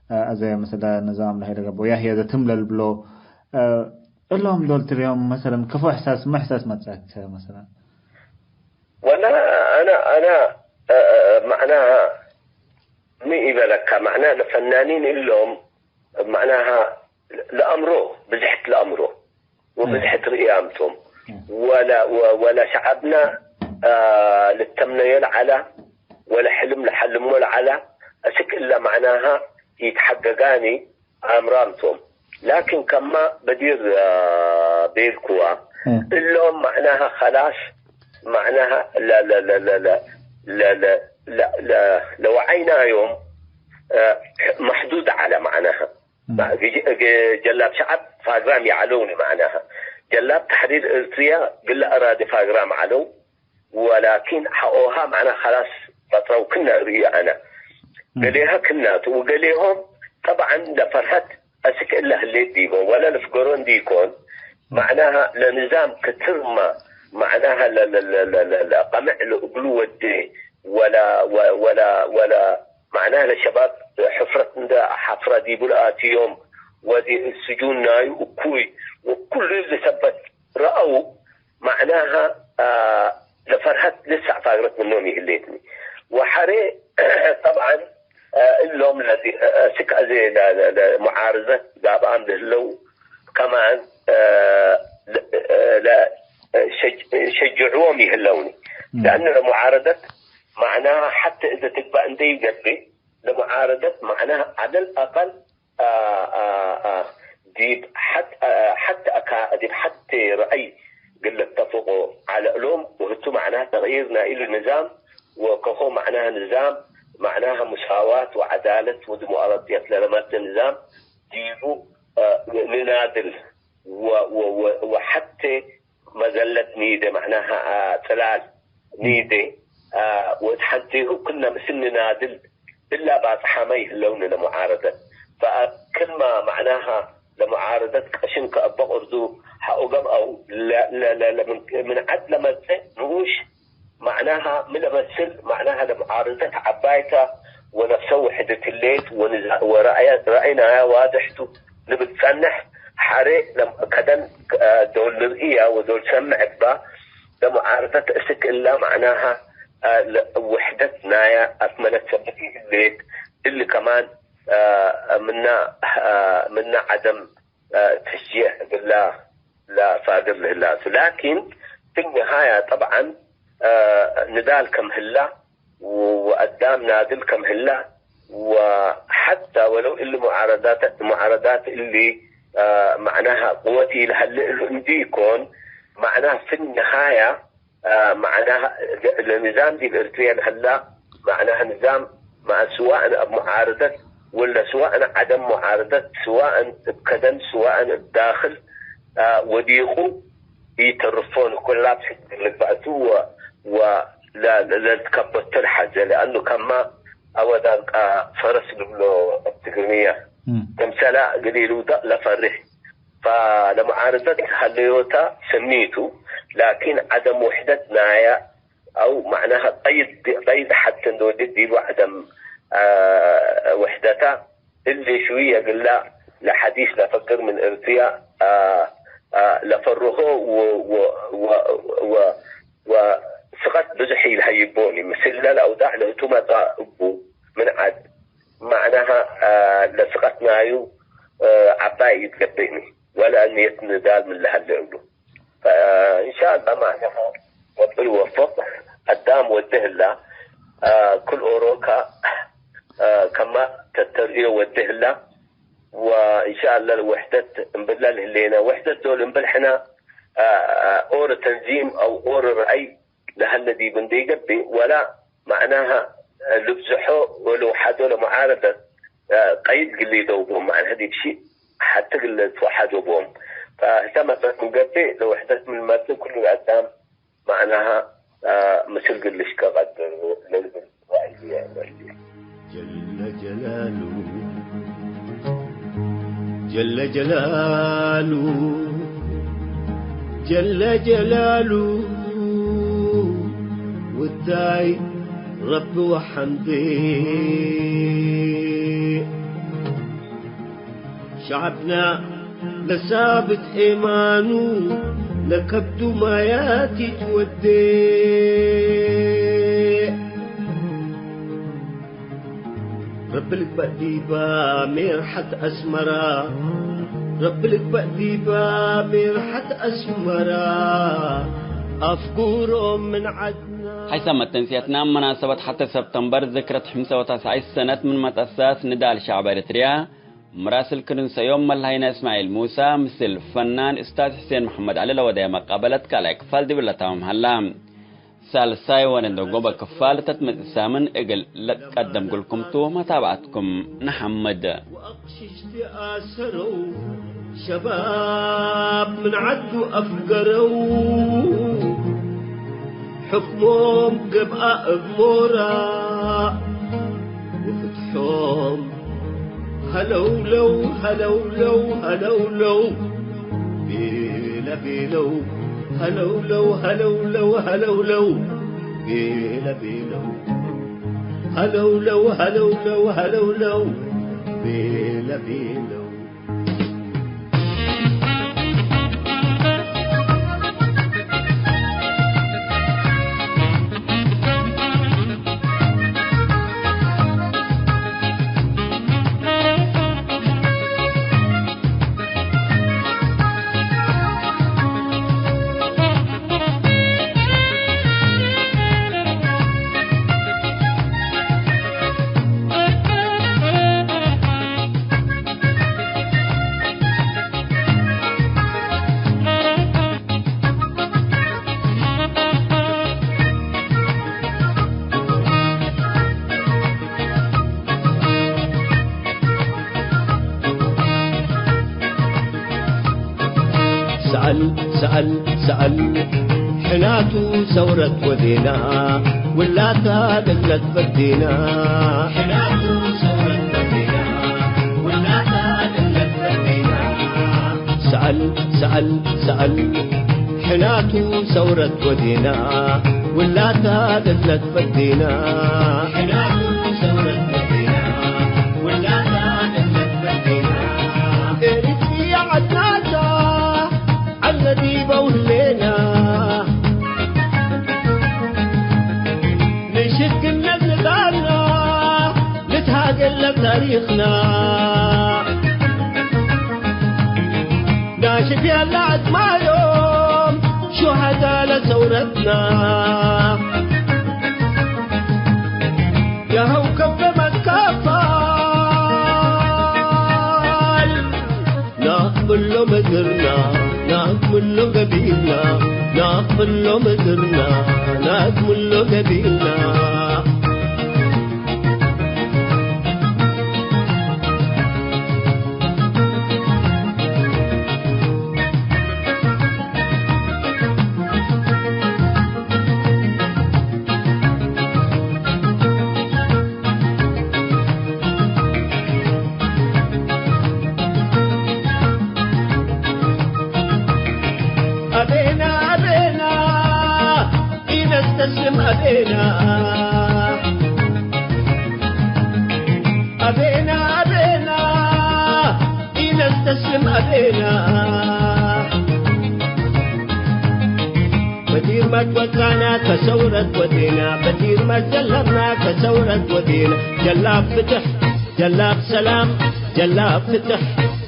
እ፣ አዜ ምስለ ንዛም ለሀይለ ገብኦ፣ ያህየ ዘትም ለልብሎ፣ እ፣ እሎም ዶል ትርዮም፣ መሰለን፣ ከፎ እሕሳስ፣ ሚ እሕሳስ መጽአክ፣ መሰለን? ወላ አነ፣ አነ፣ እ፣ እ፣ መዕናሃ ሚ ኢበለካ፣ መዕናሃ ለፈናኒን እሎም፣ መዕናሃ ለአምሮ፣ ብዝሕት ለአምሮ ወብዝሕት ርእያምቶም፣ ወለ፣ ወ-፣ ወለ ሸዐብና፣ እ፣ ልተምነዮ ለዐለ፣ ወለ ሕልም ለሐልሞ ለዐለ፣ አስክ እለ መዕናሃ ኢትሐገጋኒ፣ አምራም ቶም። ላኪን ከማ በዲር፣ አ፣ ቤልኩዋ፣ እ። እሎም መዕናሃ ከላስ፣ መዕናሃ ለ-፣ ለ-፣ ለወዐይናዮም፣ አ፣ መሕዱድ ዐለ መዕናሃ። እ። ጀ-፣ ጀ-፣ ጀላብ ሸዐብ ፋግራም ይዐለውኒ መዕናሃ። ጀላብ ተሕሪር እርትርያ ግለ አራዲ ፋግራም ዐለው። ወላኪን ሐቆሃ መዕና ከላስ በጥረው ክነ እርእዩ አነ። እም። ገሌሀ ክናቱ ወገሌሆም ጠብዐን ለፈርሀት አስክ እለ ህሌት ዲቦም ወለ ልፍገሮ እንዲኮን፣ እም። መዕናሃ ለንዛም ክትርመ፣ መዕናሃ ለ-፣ ለ-፣ ለቀምዕ ለእግሉ ወዴ ወለ፣ ወ-፣ ወለ፣ ወለ መዕናሃ ለሸባብ ሕፍረት እንደ ሐፍረ ዲቡ ለአትዮም ወዲ ስጁን ናዩ እኩይ ወኩሉ እሊ ሰበት ረአው መዕናሃ፣ አ፣ ለፈርሀት ልሳዕ ፋግረት ምኖም ይህሌትኒ። ወሐሬ ጠብዐን፣ አ፣ እሎም ለዚ፣ አ፣ ስክ አዜ ለ-፣ ለ-፣ ለሙዓርዘት ጋብአም ለህለው ከማን፣ አ፣ ለ-፣ አ፣ ለ-፣ ሸጅ-፣ ሸጅዕዎም ይህለውኒ። እም። ለአነ ለሙዓረደት መዕናሃ ሐቴ እዘ ትግባእ እንዴ ይገብእ፣ ለሙዓረደት መዕናሃ ዐለል አቀል አ፣ አ፣ አ፣ ዲብ ሐት-፣ አ፣ ሐት አካ-፣ ዲብ ሐቴ ረአይ እግል ለተፍቆ ዐለ እሎም፣ ወህቱ መዕናህ ተቅይር ናይ እሊ ንዛም ወከፎ መዕናህ ንዛም፣ መዕናህ ሙሳዋት ወዐዳለት ወዲሞቅራጥየት ለለመጽእ ንዛም ዲቡ፣ አ፣ ንናድል ወ-፣ ወ-፣ ወ-፣ ወሐቴ መዘለት ኒዴ፣ መዕናሃ፣ አ፣ ጽላል ኒዴ፣ አ፣ ወእት ሐንቴሁ ክነ ምስል ንናድል እላ ባጽሓመ ይህለውኒ ለሙዓረደት። ፈአክልመ መዕናሃ ለሙዓረደት ቀሽም ከአበ ቅርዱ ሐቆ ገብአው ለ-፣ ለ-፣ ለ-፣ ለ-፣ ምን፣ ምን ዐድ ለመጽእ ንኡሽ መዕናሃ ሚ ለመስል፣ መዕናሃ ለሙዓረደት ዐባይተ ወነፍሰ ውሕደት ህሌት ወንዛ-፣ ወረአየ-፣ ረአይ ናያ ዋድሕ ቱ። ልብል ጸንሕ፣ ሐሬ ለም-፣ ከደን፣ አ፣ ዶል ልርእያ ወዶል ሰምዕ እባ፣ ለሙዓረደት እስክ እላ መዕናሃ፣ አ፣ ለ-፣ ውሕደት ናያ አትመለት ሰበት ህሌት፣ እሊ ከማን፣ አ፣ ምና፣ አ፣ ምና ዐደም፣ አ፣ ተሽጂዕ እግላ ለፋግር ልህላ ቱ። ላኪን፣ ፊ ንሃያ ጠብዓን፣ አ፣ ንዳል ከም ህላ፣ ወአዳም ናድል ከም ህላ፣ ወሐታ ወለው እሊ ሙዓረዳት፣ ሙዓረዳት እሊ፣ አ፣ መዕናሃ ቅወት ኢለሀሌ እሉ እንዲ ኢኮን፣ መዕናሃ ፊ ንሃያ፣ አ፣ መዕናሃ ለንዛም ዲብ ኤርትርየ ለሀላ፣ መዕናሃ ንዛም መ-፣ ስዋእን እብ ሙዓረደት ወለ ስዋእን ዐደም ሙዓረደት፣ ስዋእን እብ ከደን ስዋእን እብ ዳክል፣ አ፣ ወዲቁ፣ ኢተርፎን እኩል ላብስ ልግባእቱ ወ-፣ ወ-፣ ለ-፣ ለ-፣ ለልትከበቶ ለሐዘ፣ ለአኑ ከማ አወዳንቃ ፈረስ ልብሎ እብ ትግርኛ። እም። ክምሰላ እግል ኢልውደቅ ለፈርህ። ፈለመዓርደት ሀለዮታ ሰኒ ቱ፣ ላኪን ዐደም ውሕደት ናያ አው መዕናሀ ቀይድ፣ ቀይድ ሐድ እንዶ ወዴት ዲቡ ዐደም፣ አ፣ ውሕደታ፣ እሊ ሽውየ እግላ ለሐዲስ ለፈግር ምን እርትያ፣ አ፣ አ፣ ለፈርሆ ወ-፣ ወ-፣ ወ-፣ ወ-፣ ወስቀት ብዙሕ ኢልሀይቦኒ፣ ምስለ ለአውዳዕ ለህቱ መጽአ እቡ ምን ዐድ፣ መዕናሀ፣ አ፣ ለስቀት ናዩ፣ አ፣ ዐባይ ኢትገብእኒ፣ ወለ ንየት ንዳል ምን ለሀለ እሉ። ፈእንሻአላህ መዕናሀ ረቢ ልወፍቅ። አዳም ወዴ ህላ፣ አ፣ ክል ኦሮካ፣ አ፣ ከማ ተተርእዮ ወዴ ህላ። ወእንሻአላህ ውሕደት እምብላ ለህሌነ፣ ውሕደት ዶል እምብል ሕነ፣ አ፣ አ፣ ኦሮ ተንዚም አው ኦሮ ረአይ ለሀለ ዲብ እንዴ ገብእ፣ ወላ መዕናሀ ልብዝሖ ወለውሐዶ ለመዓረደት ቀይድ ግሊ ደው ቦም፣ መዕናሀ ዲብ ሺ ሐቲ ግለ ልትወሐዶ ቦም። ፈህተ መጽአት ምን ገብእ፣ ለውሕደት ምን መጽእ፣ ኩሉ አዳም መዕናሀ ምስል ግል ልሽቀ ቀድር ለልብል ራእይ። ጀለ ጀላሉ፣ ጀለ ጀላሉ፣ ጀለ ጀላሉ፣ ውዳይ ረቢ ወሐምድ። ሸዐብና ለሳብት ኤማኑ፣ ለከብዱ ማያት ኢትወዴ። ረቢ ልግበእ ዲባ ሜርሐት አስመራ፣ ረቢ ልግበእ ዲባ ሜርሐት አስመራ፣ አፍጉሮም ምን ዐድና። ሐይሳም መተንስየትና፣ መናሰበት ሐተ ሰብተምበር ዝክረት ሕምሰ ወተስዐይ ሰነት ምን መትአሳስ ንዳል ሸዕብ ኤረትርያ፣ ምራስል ክርን ሰዮም መለሀይነ እስማዒል ሙሳ፣ ምስል ፈናን እስታዝ ሕሴን መሐመድ ዐሊ ለወደየ መቃበለት ካልኣይ ክፋል ዲብለ ታምም ሀላ። ሳልሳይ ወነደጎበ ክፋል ተትመጽእ ሳምን እግል ለትቀደምኩልኩም ቱ፣ መታብዐትኩም ነሐምድ። ወአቅሽሽቲ አሰረው፣ ሸባብ ምን ዐዱ አፍገረው፣ ሕክሞም ገብአ እብ ሞራ፣ ወፍትሖም ሀለውለው፣ ሀለውለው፣ ሀለውለው፣ ቤለ ቤለው፣ ሀለውለው፣ ሀለውለው፣ ሀለውለው፣ ቤለ ቤለው፣ ሀለውለው፣ ሀለውለው፣ ሀለውለው፣ ቤለ ቤለው። ሰአል፣ ሰአል፣ ሰአል፣ ሕናቱ ሰውረት ወዴና፣ ውላታ ለትለት ፈዴና። ሕናቱ ሰውረት ወዴና፣ ውላታ ለትለት ፈዴና። ሰአል፣ ሰአል፣ ሰአል፣ ሕናቱ ሰውረት ወዴና፣ ውላታ ለትለት ፈዴና። ሕናቱ ሰውረት ወዴና፣ ውላታ ለትለት ፈዴና። ኤሪትርያ ዐድናታ፣ ዐለ ዲበው ህሌና። ንሽክነት ንዳልና፣ ንትሃገል ለታሪኽና። ናሽፍ ያለ አጽማዮም ሹሀዳ ለሰውረትና። ያሀው ከበ መትከፋል፣ ናቅብሎ ምድርና፣ ናቅብሎ ገቢልና፣ ናቅብሎ ምድርና፣ ናቅብሎ ገቢልና። አቤና፣ አቤና፣ አቤና፣ ኢነስተስልም አቤና። በዲርመት ወጣና ከሰውረት ወዴና፣ በዲርመት ጀለብና ከሰውረት ወዴና። ጀላብ ፍትሕ፣ ጀላብ ሰላም፣ ጀላብ ፍትሕ፣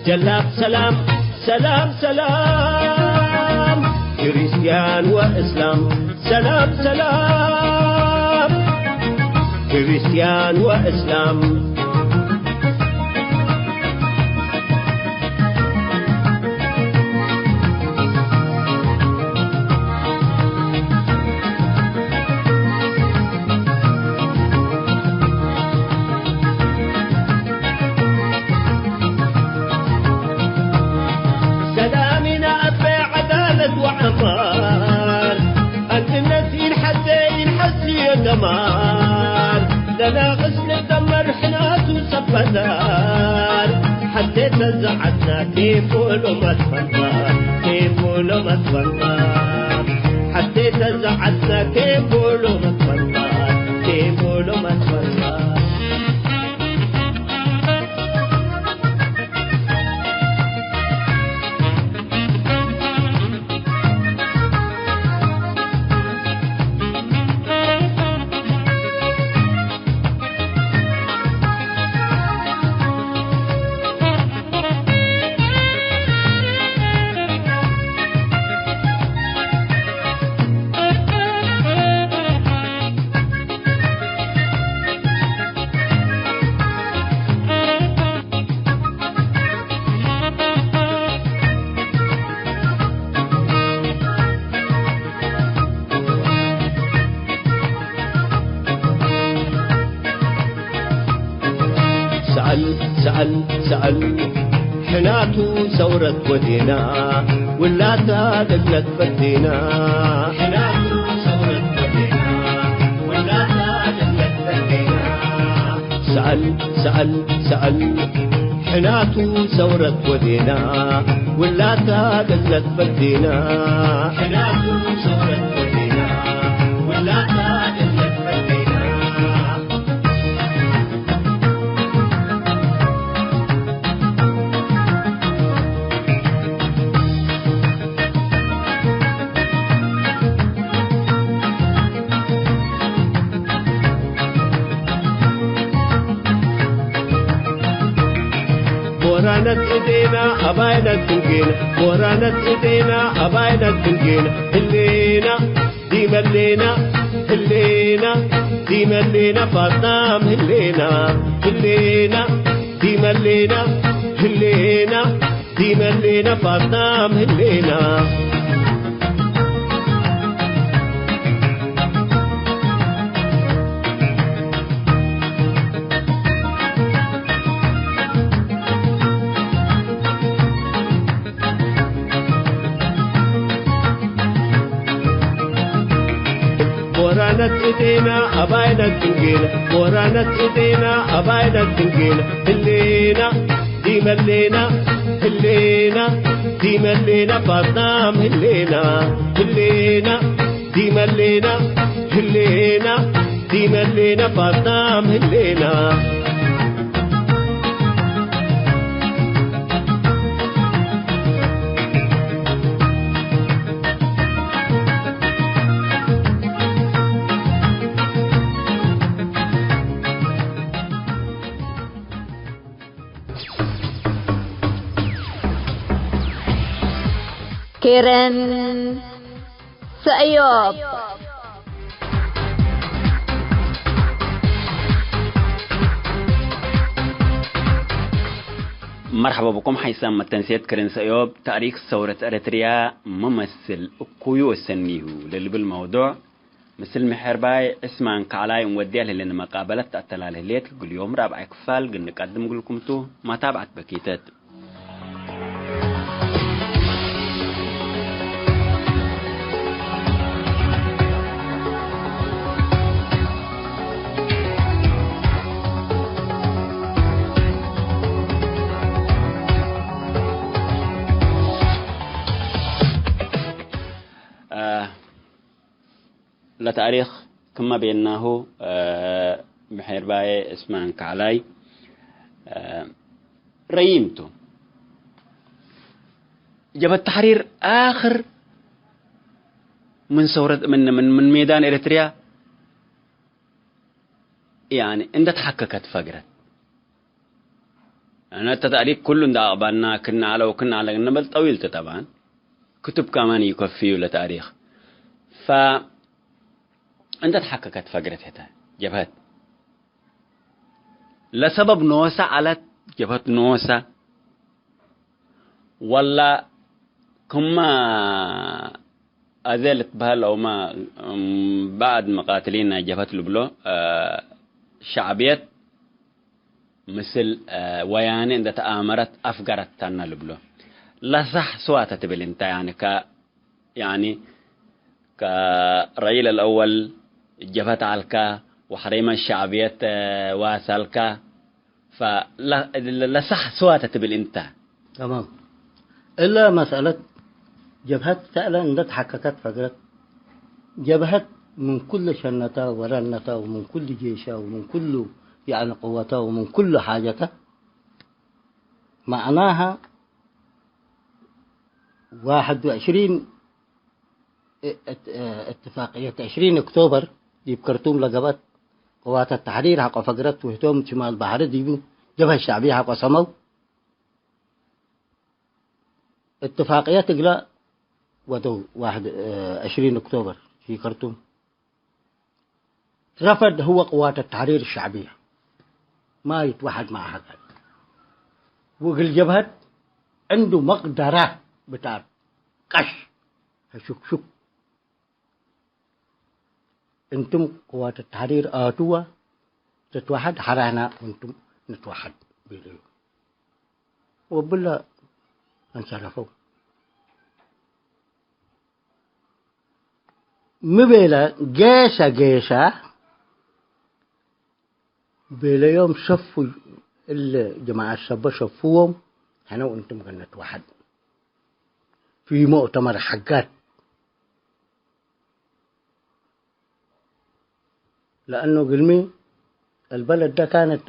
ጀላብ ሰላም፣ ሰላም ሰላም። ክርስቲያን ወእስላም ሰላም ሰላም። ክርስቲያን ወእስላም። ሰላሚና አበ ዐዳለት ወዐማር፣ አንድነት ኢንሐዜ ኢንሐስዮ ደማር፣ ለናቅስ ንደመር ሕናቱ ሰበዳር፣ ሐቴ ተዘዐትና ኬን ቦሎ መትፈና፣ ኬን ቦሎ መትፈና፣ ሐቴ ተዘዐትና ኬን ቦሎ መትፈና፣ ኬን ቦሎ መትፈና። ሰአል፣ ሰአል፣ ሰአል፣ ሕናቱ ሰውረት ወዴና፣ ውላታ ለግለት ፈዴና። ሕናቱ ሰውረት ወዴና፣ ውላታ ለግለት ፈዴና። ሰአል፣ ሰአል፣ ሰአል፣ ሕናቱ ሰውረት ወዴና፣ ውላታ ለግለት ፈዴና። ሕናቱ ሰውረት ወዴና፣ ውላታ ለግለት ፈዴና። ቦራነት እዴና አባይነት እንጌና፣ ቦራነት እዴና አባይነት እንጌና፣ ህሌና ዲመሌና፣ ህሌና ዲመሌና፣ ፋጣም ህሌና፣ ህሌና ዲመሌና፣ ህሌና ዲመሌና፣ ፋጣም ህሌና። ቦራነት እዴና አባይነት እንጌና፣ ቦራነት እዴና አባይነት እንጌና፣ ህሌና ዲመሌና፣ ህሌና ዲመሌና፣ ፋጣም ህሌና፣ ህሌና ዲመሌና፣ ህሌና ዲመሌና፣ ፋጣም ህሌና። ኬረን ሰእዮብ። መርሐባ ብኩም ሓይሳም መተንስየት ክርን ሰእዮብ፣ ታሪክ ሰውረት ኤረትርያ መመስል እኩዩ ወሰኒሁ ለልብል መውዱዕ፣ ምስል ምሕርባይ ዕስማን ከዕላይ እንወድያ ለህሌነ መቃበለት ተአተላል ህሌት፣ እግል ዮም ራብዓይ ክፋል እግል ንቀድም እግልኩም ቱ፣ መታብዐት በኪተት። አ፣ ለታሪክ ክመ ቤልናሁ፣ እ፣ ምሔርባዬ እስማን ከዕላይ፣ እ፣ ረዪም ቱ። ጀብሀት ተሕሪር አክር ምን ሰውረት፣ ምን፣ ምን፣ ምን ሜዳን ኤረትርያ፣ ያኒ፣ እንደ ተሐከከት ፈግረት። አነ እተ ታሪክ ኩሉ እንደ አቅባልና ክና ዐለ ወክና ዐለ እንበል ጠዊል ተ ጠብዓን። ክቱብ ከማን ይከፍዩ ለታሪክ። ፈ እንደ ተሐከከት ፈግረት ህተ ጀብሀት። ለሰበብ ኖሰ ዐለት ጀብሀት ኖሰ። ወላ ክመ አዜ ልትበህል አውመ፣ እም፣ በዕድ መቃትሊን ናይ ጀብሀት ልብሎ፣ እ፣ ሸዕብየት ምስል፣ እ፣ ወያኔ እንደ ተአመረት አፍገረት ተነ ልብሎ። ለሳሕ ስዋተ ትብል እንተ፣ ያኒ ከ-፣ ያኒ ከረኢል አልአወል ጀብሀት ዐልከ ወሐሬመ ሸዕብየት፣ እ፣ ዋሰልከ። ፈለ-፣ ለሳሕ ስዋተ ትብል እንተ። ተማም። እለ መስአለት ጀብሀት ፍዕለን እንደ ተሐከከት ፈግረት፣ ጀብሀት ምን ኩሉ ሸነተ ወረነተ ወምን ኩሉ ጄሸ ወምን ኩሉ፣ ያኒ፣ ቅወተ ወምን ኩሉ ሓጀተ፣ መዕናሃ ዋሕድ ወዕሽሪን እት-፣ እትፋቅየት ዕሽሪን ኦክቶበር ዲብ ከርቱም ለገብአት ቅዋት ተሕሪር ሐቆ ፈግረት ወህቶም ሽማል በሐሪ ዲቡ ጀብሀት ሸዕብየ ሐቆ ሰመው። እትፋቅየት እግለ ወደው ዋሕድ፣ ዕሽሪን ኦክቶበር ፊ ከርቱም። ረፈድ ህወ ቅዋት ተሕሪር ሸዕብየ ማ ይትወሐድ መዐሃ ቃል። ወእግል ጀብሀት ዕንዱ መቅደረ ብታት ቀሽ፣ ሐሹክሹክ። እንቱም ቅዋት ተሕሪር አትወ ትትወሐድ ሐራና ወእንቱም ንትወሐድ ቤለዩ። ወብለ አንሰረፈው። ሚ ቤለ ጌሰ ጌሰ ቤለዮም ሰፉ እለ ጀማዐት ሰበ ሰፍዎም ሕነ ወእንቱም ከነ ንትወሐድ ፊ ሙእተመር ሐጋት። ለአኑ ግልሚ አልበለደ ካነት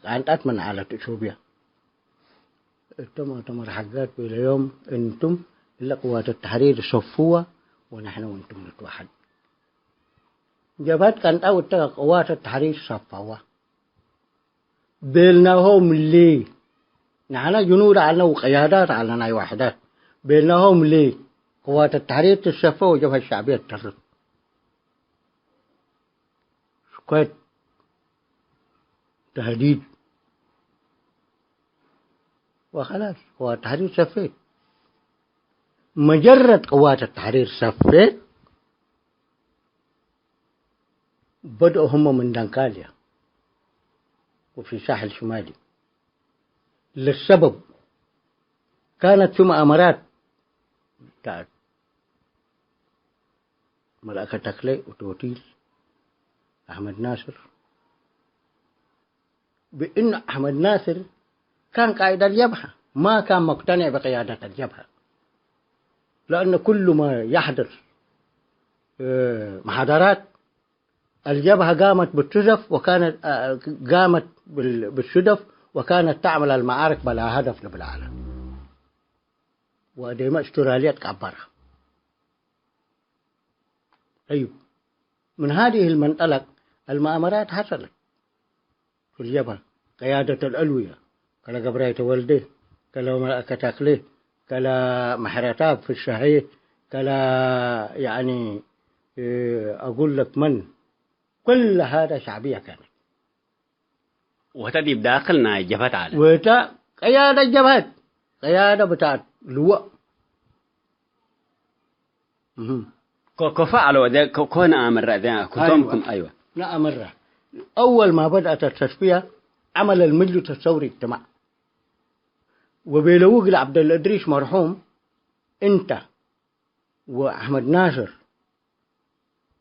ቃንጣት ምን ዐለት እቶብየ። እቶም አተመር ሐጋት ቤለዮም፣ እንቱም እለ ቅዋት ተሕሪር ሰፍወ ወነሕነ ወእንቱም ንትወሐድ። ጀብሀት ቀንጣው እተ ቅዋት ተሕሪር ሰፈወ። ቤልናሆም ሊ፣ ነሐና ጅኑድ ዐልነ ወቅያዳት ዐልነ ናይ ዋሕዳት። ቤልናሆም ሊ፣ ቅዋት ተሕሪር ትሰፈ ወጀብሀት ሸዕብየት ተርፍ። ሽኮት፣ ተህዲድ ወኸላስ። ቅዋት ተሕሪር ሰፌት። መጀረት ቅዋት ተሕሪር ሰፌት። بدأوا هم من دنكاليا وفي ساحل شمالي. للسبب كانت في مؤامرات بتاعت ملأكة تكلي وتوتيل أحمد ناصر، بأن أحمد ناصر كان قائد الجبهة، ما كان مقتنع بقيادة الجبهة، لأن كل ما يحدث، آه، محاضرات، الجبهة قامت بالصدف، وكانت، آه، قامت بال-، بالصدف، وكانت تعمل المعارك بلا هدف لبلا علم. وديما استراليا تكبرها. طيب، من هذه المنطلق المؤامرات حصلت في اليمن، قيادة الألوية، كلا قبراي تولدي، كلا ملأكة تاكلي، كلا محرتاب في الشهي، كلا، يعني، إيه، أقول لك من، كل هذا شعبية كانت. ወህተ ዲብ ዳክል ናይ ጀብሀት ዐለ። ወህተ ቀያደ ጀብሀት፣ ቀያደ ብታት ልወእ። እህ። ኮ-፣ ኮፈ ዐለ ወደ ኮ-፣ ኮነ አመረ እዘ ኩቶም አይወ። ክም አይወ። ነአመረ። أول ما بدأت التصفية عمل المجلس الثوري اجتماع. وبيلوج لعبد الإدريس مرحوم أنت وأحمد ناصر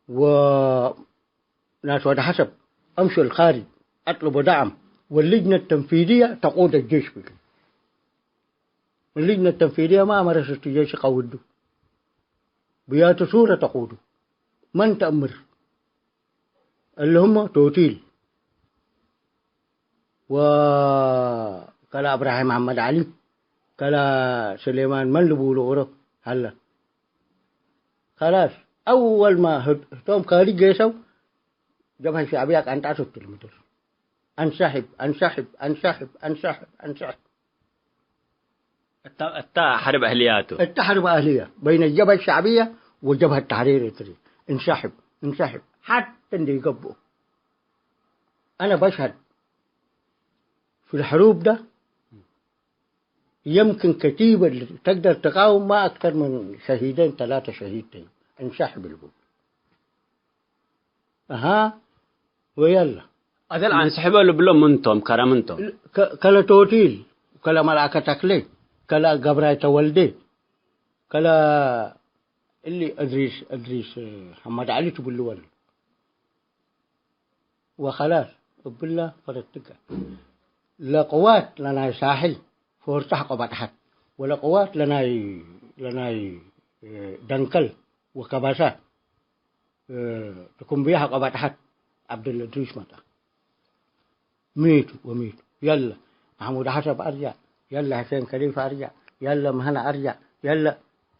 وناس واد حسب أمشوا الخارج أطلبوا دعم، واللجنة التنفيذية تقود الجيش بك. اللجنة التنفيذية ما أمرت الجيش يقودوا. بيات صورة تقودوا. من تأمر؟ እሊ ህመ ቶቲል ወከለ እብራሂም መሐመድ ዐሊ፣ ከለ ስሌማን መን ልቡሉ ኦሮ ሀለ። ከላስ፣ አወልመ ህቶም ካሊ ጌሰው፣ ጀብሀት ሸዕብያ ቀንጣቱ እቱ ለምድር። አንሰሕብ፣ አንሰሕብ፣ አንሰሕብ፣ አንሰሕብ፣ አንሰሕብ። እተ፣ እተ ሐርብ አህልያቱ። እተ ሐርብ አህልያ በይነ ጀብሀት ሸዕብያ ወጀብሀት ተሕሪር ኤርትርየ። እንሰሕብ፣ እንሰሕብ። ሐተ እንዴ ይገብኡ። አነ በሽሀድ ፊ ለሕሩብ ደ የምክን ከቲበ ተግደር ተቃውም ማ አክተር ምን ሸሂደን ተላተ ሸሂድ ተዩ። እንሰሕብ ልቡ። አሃ ወየለ። አደል አንስሕበ ልብሎ ምንቶም፣ ከረ ምንቶም? ከ-፣ ከለ ቶቲል፣ ከለ መልአከ ተክሌ፣ ከለ ገብራይ ተወልዴ፣ ከለ እሊ እድሪስ፣ እድሪስ ሐመድ ዐሊ ትብልወን። ወኸላስ እብለ ፈረትከ። ለቅዋት ለናይ ሳሕል ፎርጠሕ ቆበጥሐት፣ ወለቅዋት ለናይ፣ ለናይ፣ እ፣ ደንከል ወከበሰ፣ እ፣ ትኩምብየ ሐቆ በጥሐት ዐብደል እድሪስ መጣ። ሚቱ ወሚቱ። የለ መሕሙድ ሐሰብ አርጃዕ፣ የለ ሕሴን ከሊፍ አርጃዕ፣ የለ ምህነ አርጃዕ፣ የለ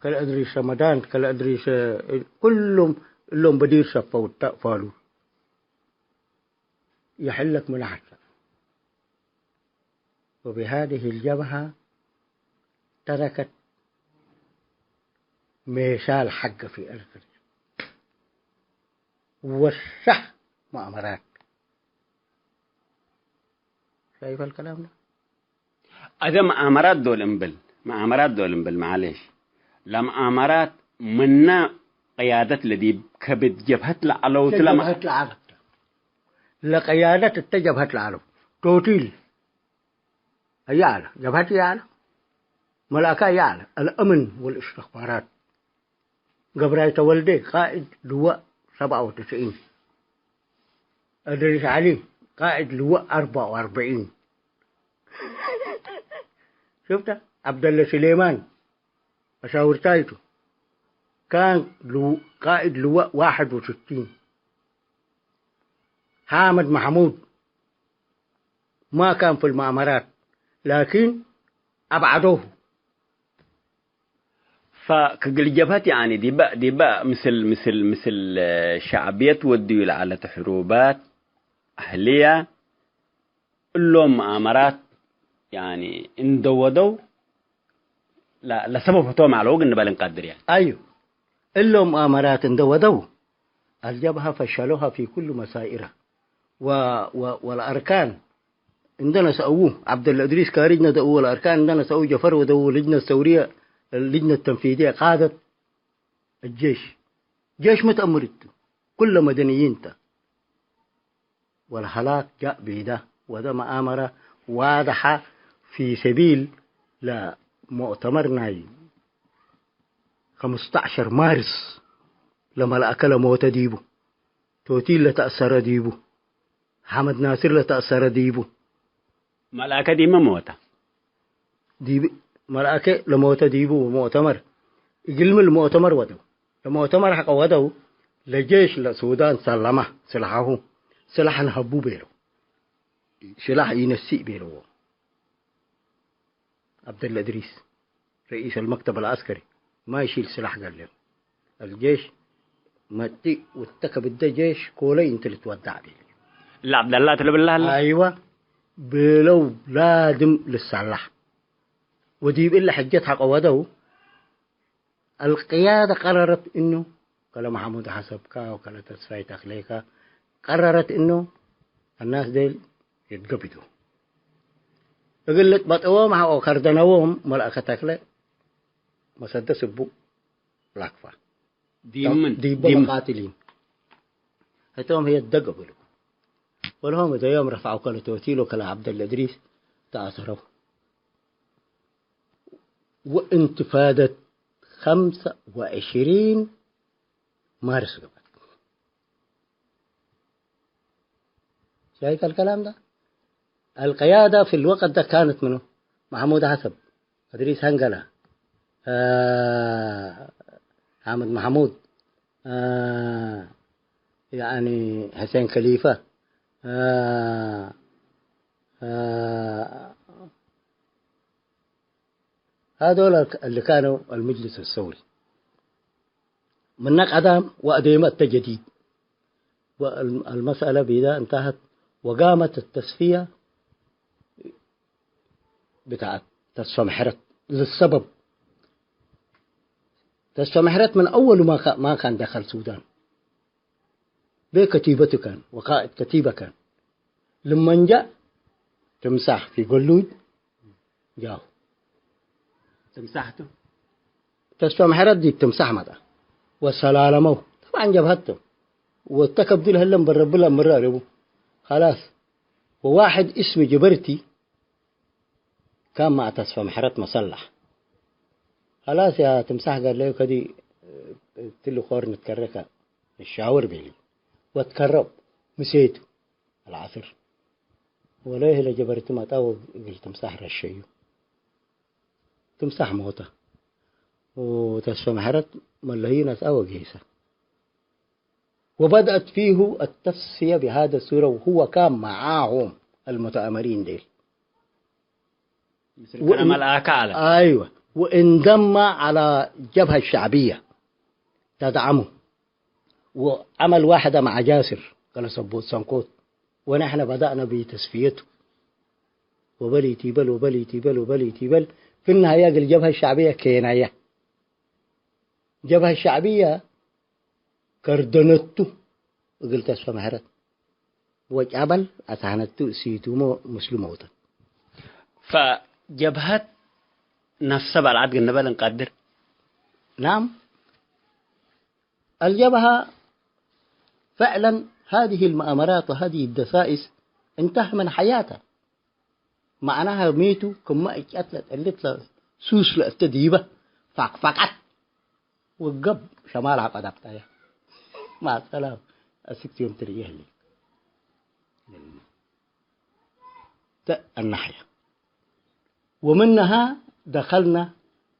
ከለ እድሪስ ረመዳን፣ ከለ እድሪስ፣ እ፣ ኩሉም እሎም በዲር ሰፈው ተ-፣ ፋሉ። የሕለክ ምን ሐሰ። وبهذه الجبهة تركت ميثال حق في أريتريا ووسع مؤامرات. شايف الكلام ده؟ አዜ መአመራት ዶል እምብል፣ መአመራት ዶል እምብል፣ መዓሌሽ፣ ለመአመራት ምነ ቅያደት ለዲብ ከብድ ጀብሀት ለዐለውት ለመ-፣ ለጀብሀት ለዐለት፣ ለቅያደት እተ ጀብሀት ለዐለው፣ ቶቲል አየ ዐለ፣ ጀብሀት አየ ዐለ፣ መልአከ አየ ዐለ፣ አልአምን ወልእስትኽባራት። ገብራይ ተወልዴ ቃእድ ልዋእ ሰብዐ ወትስዒን፣ እድሪስ ዐሊ ቃእድ ልዋእ አርበዕ ወአርበዒን። ሽፍተ ዐብደለ ስሌማን አሻውርታይቱ ካን ልው-፣ ቃእድ ልዋእ ዋሕድ ወስቲን። ሓምድ መሕሙድ ማ ካን ፊ ልመአመራት ላኪን አብዐዶሁ። ፈክግል ጀብሀት፣ ያኒ፣ ዲበ፣ ዲበ ምስል፣ ምስል፣ ምስል ሸዕብየት ወድዩ ለዐለት ሕሩባት አህልየ፣ እሎም መአመራት፣ ያኒ፣ እንደ ወደው ለ-፣ ለሰበብ ህቶም ዐለው እግል ንበል እንቀድር፣ ያኒ። አዩ፣ እሎም መአመራት እንደ ወደው፣ አልጀብሀ ፈሸሎሀ ፊ ኩሉ መሳኢረ። ወ-፣ ወ-፣ ወለአርካን እንደ ነሰአዉ፣ ዐብደለ እድሪስ ካርጅ ነደኡ፣ ወለአርካን እንደ ነሰአዉ፣ ጀፈር ወደዉ፣ ልጅነት ሰውርየ፣ ልጅነት ተንፊዝየ ቃደት፣ الجيش، ጄሽ ሚ ተአምር ቱ፣ ኩለ መደንይን ተ። ወለሀላክ ጃእ ቤደ፣ ወደ መአመረ ዋድሐ ፊ ሰቢል ለሙእተመር ናይ ኸምስተ ዐሸር ማርስ፣ ለመልአከ ለሞተ ዲቡ፣ ቶቲል ለተአሰረ ዲቡ፣ ሐመድ ናስር ለተአሰረ ዲቡ። መልአከ ዲመ ሞተ። ዲብ-፣ መልአከ ለሞተ ዲቡ ሙእተመር፣ እግልሚ ለሙእተመር ወደው። ለሙእተመር ሐቀ ወደው፣ ለጄሽ ለሱዳን ሰለመ ስልሐሁ፣ ስላሕ ነሀቡ ቤለው። ስላሕ ኢነሲእ ቤለዎ። ዐብደለ እድሪስ፣ ረኢስ አልመክተብ አልዐስከሪ፣ ማ ይሺል ስላሕ ገሌም። አልጄሽ መጢእ ወተ ከብደ ጄሽ ኮለይ እንቲ ልትወዳዕ ቤለ። ለዐብደላ ትልብላ ሀለ? አይወ፣ ቤለው ላዝም ልሳላሕ። ወዲብ እለ ሕጀት ሐቀ ወደው፣ አልቅያደ ቀረረት እኑ፣ ከለ መሐሙድ ሐሰብካ ወከለ ተስፋይ ተክሌካ ቀረረት እኑ፣ አናስ ዴል ይትገቢቱ። እግል ልትበጥዎም ሐቆ ከርደነዎም መልአከ ተክለ መሰደስ እቡ ላክፋ። ዲምን፣ ዲበ ዲም። መቃትሊን። ህቶም ህዬ ደገቡ ልቡ። ወለሆም እተ ዮም ረፍዐው ከለ ቶቲሎ ከለ ዐብደለ እድሪስ ተአሰረው። ወእንትፋደት ኸምሰ ወዕሽሪን ማርስ ገብአት። شايف الكلام ده؟ القيادة في الوقت ده كانت منو؟ محمود عسب، إدريس هنقلة، آه، حامد محمود، آه، يعني حسين خليفة، آه، آه، هذول اللي كانوا المجلس الثوري. من قدام وأديمة جديد. والمسألة بذا انتهت، وقامت التصفية بتاعت تصفى محرت. للسبب، تصفى محرت من أول ما كا-، ما كان دخل السودان، بكتيبته كان، وقائد كتيبة كان. لمن جاء تمساح في قلود، جاء تمساحته. تصفى محرت دي تمساح متى. وسلالمه. طبعًا جبهته. وتكب دي الهلم بربلا مرة ربو. خلاص. وواحد اسمه جبرتي كان مع تصفى محرت مسلح. خلاص يا تمساح، قال له كدي، اه، تلو خور نتكركها. الشاور بيلي. وتكرب. مسيته. العصر. وليه لجبرت ما تاو قل تمساح رشيو. تمساح موته. وتصفى محرت ملهينا تاو قيسه. وبدأت فيه التصفية بهذا الصورة، وهو كان معاهم المتآمرين ديل. مثل وإن-، كلام الآكا على. أيوة. وانضم على الجبهة الشعبية تدعمه، وعمل واحدة مع جاسر قال سبوت سنكوت، ونحن بدأنا بتصفيته، وبلي تيبل، وبلي تيبل، وبلي تيبل. في النهاية الجبهة الشعبية كيناية، جبهة الشعبية كردنتو እግል ተስፈ መሕረት ወጫበል አሳህነቱ እሲቱሞ ምስሉ መውተት። ፈጀብሀት ነፍሰ በልዐት ግንበል እንቀድር። نعم. الجبهة فعلًا هذه المؤامرات وهذه الدسائس انتهى من حياتها. መዕናሀ ሚ ቱ፣ ክመ እጨት ለጠልት ለሱስ ለእተ ዲበ ፋቅፋቃት ወገብ ሸማል ሐቀ ዳቅጠየ። ማሰላም። አስክ ዮም ትርእየ ህሌ። ተ-፣ الناحية. ومنها دخلنا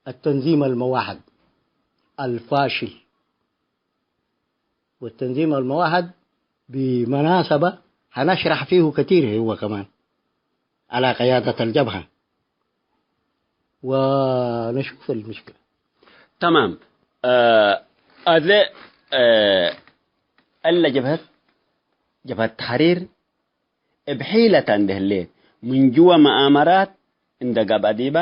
التنظيم الموحد الفاشل. والتنظيم الموحد بمناسبة حنشرح فيه كتير هو كمان على قيادة الجبهة ونشوف المشكلة. تمام. آه، أذ-، آه، ألا جبهة، جبهة تحرير እብ ሒለተ እንዴ ህሌት፣ ምን ጅወ መአመራት እንዴ ገብአ ዲበ፣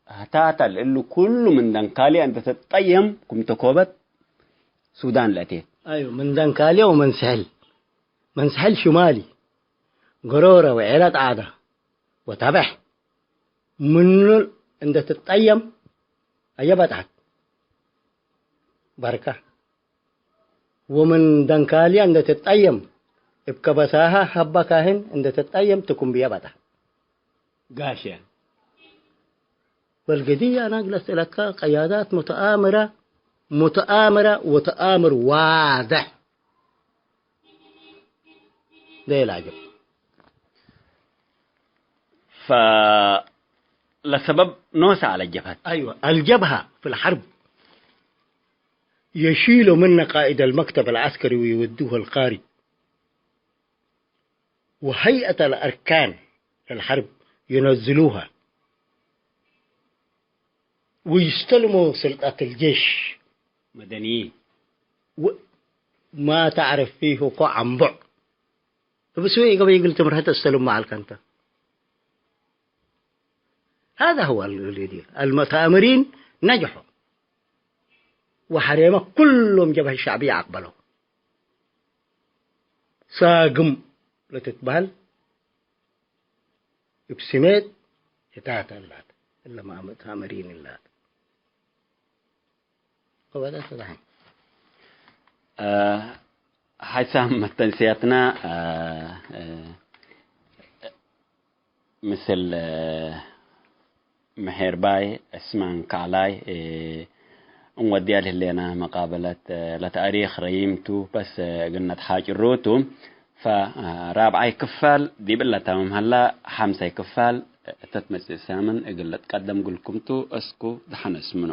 ህታተ ለእሉ ኩሉ ምን ደንካልየ እንዴ ትትጠየም ክም ተኮበት ሱዳን ለአቴት። አይወ፣ ምን ደንካልየ ወምን ስሕል፣ ምን ስሕል ሽማሊ፣ ገሮረ ወዔለት ዓደ ወተበሕ፣ ምኑ እንዴ ትትጠየም አየ በጥሐት በርከ። ወምን ደንካልየ እንዴ ትትጠየም፣ እብ ከበሳሀ ሀበ ካህን እንዴ ትትጠየም ትኩምብየ በጣ። ጋሸ። ወልግድየ አነ እግል አስእለከ፣ ቀያዳት ሙተአምረ፣ ሙተአምረ ወተአምር ዋድሕ ሌላ ጅብ። ፈ-፣ ለሰበብ ኖሰ ዐለ ጀብሀት። አይወ፣ አልጀብሀ ፊል ሐርብ የሺሎ ምነ ቃኢድ አልመክተብ አልዐስከሪ ወየወድሁ አልካርጅ፣ ወሀይአት አልአርካን ለልሐርብ የነዝሉሃ ወይስተልሞ ስልጣት አልጄሽ መደንይን። ወ-፣ ማ ተዕረፍ ፊሁ እኮ ዐምቦዕ። እብ ስዌ ገበይ እግል ትምህርት አስተልሞ ዐልከ እንተ። هذا هو ال-، ال-، المتآمرين نجحوا. ወሐሬመ ኩሎም ጀብሀት ሸዕብየ አቅበለው። ሳግም ለትትበህል እብ ስሜት ህታት አላት። እለ መአመት አመሪን እላት። ወበደ ተዛህም። አ፣ ሐይሳም መተንስያትና፣ አ፣ አ፣ ምስል፣ አ፣ ምሔርባይ ዕስማን ካዕላይ፣ እ፣ እንወድያ ለህሌና መቃበለት፣ እ፣ ለተእሪክ ረዪም ቱ፣ በስ፣ እ፣ እግል ነትሓጭሩ ቱ። ፈ፣ እ፣ ራብዓይ ክፋል ዲብ እለ ተምም ሀላ፣ ሐምሳይ ክፋል፣ እ፣ እተ ትመጽእ ሳምን እግል ልትቀደም እግልኩም ቱ። እስኩ ደሐን እስምኖ።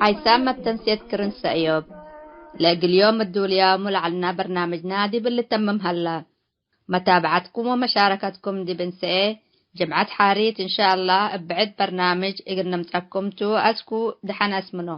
ሓይሳም መተንሴት ክርን ሰእዮብ። ለእግል ዮም እዱልያሙ ለዐልና በርናምጅና ዲብ ልተምም ሀላ። መታብዐትኩም ወመሻረከትኩም ዲብ እንሰኤ። ጅምዐት ሓሪት እንሻአላህ እብ ብዕድ በርናምጅ እግል ንምጸኩም ቱ። አስኩ ደሐን አስምኖ።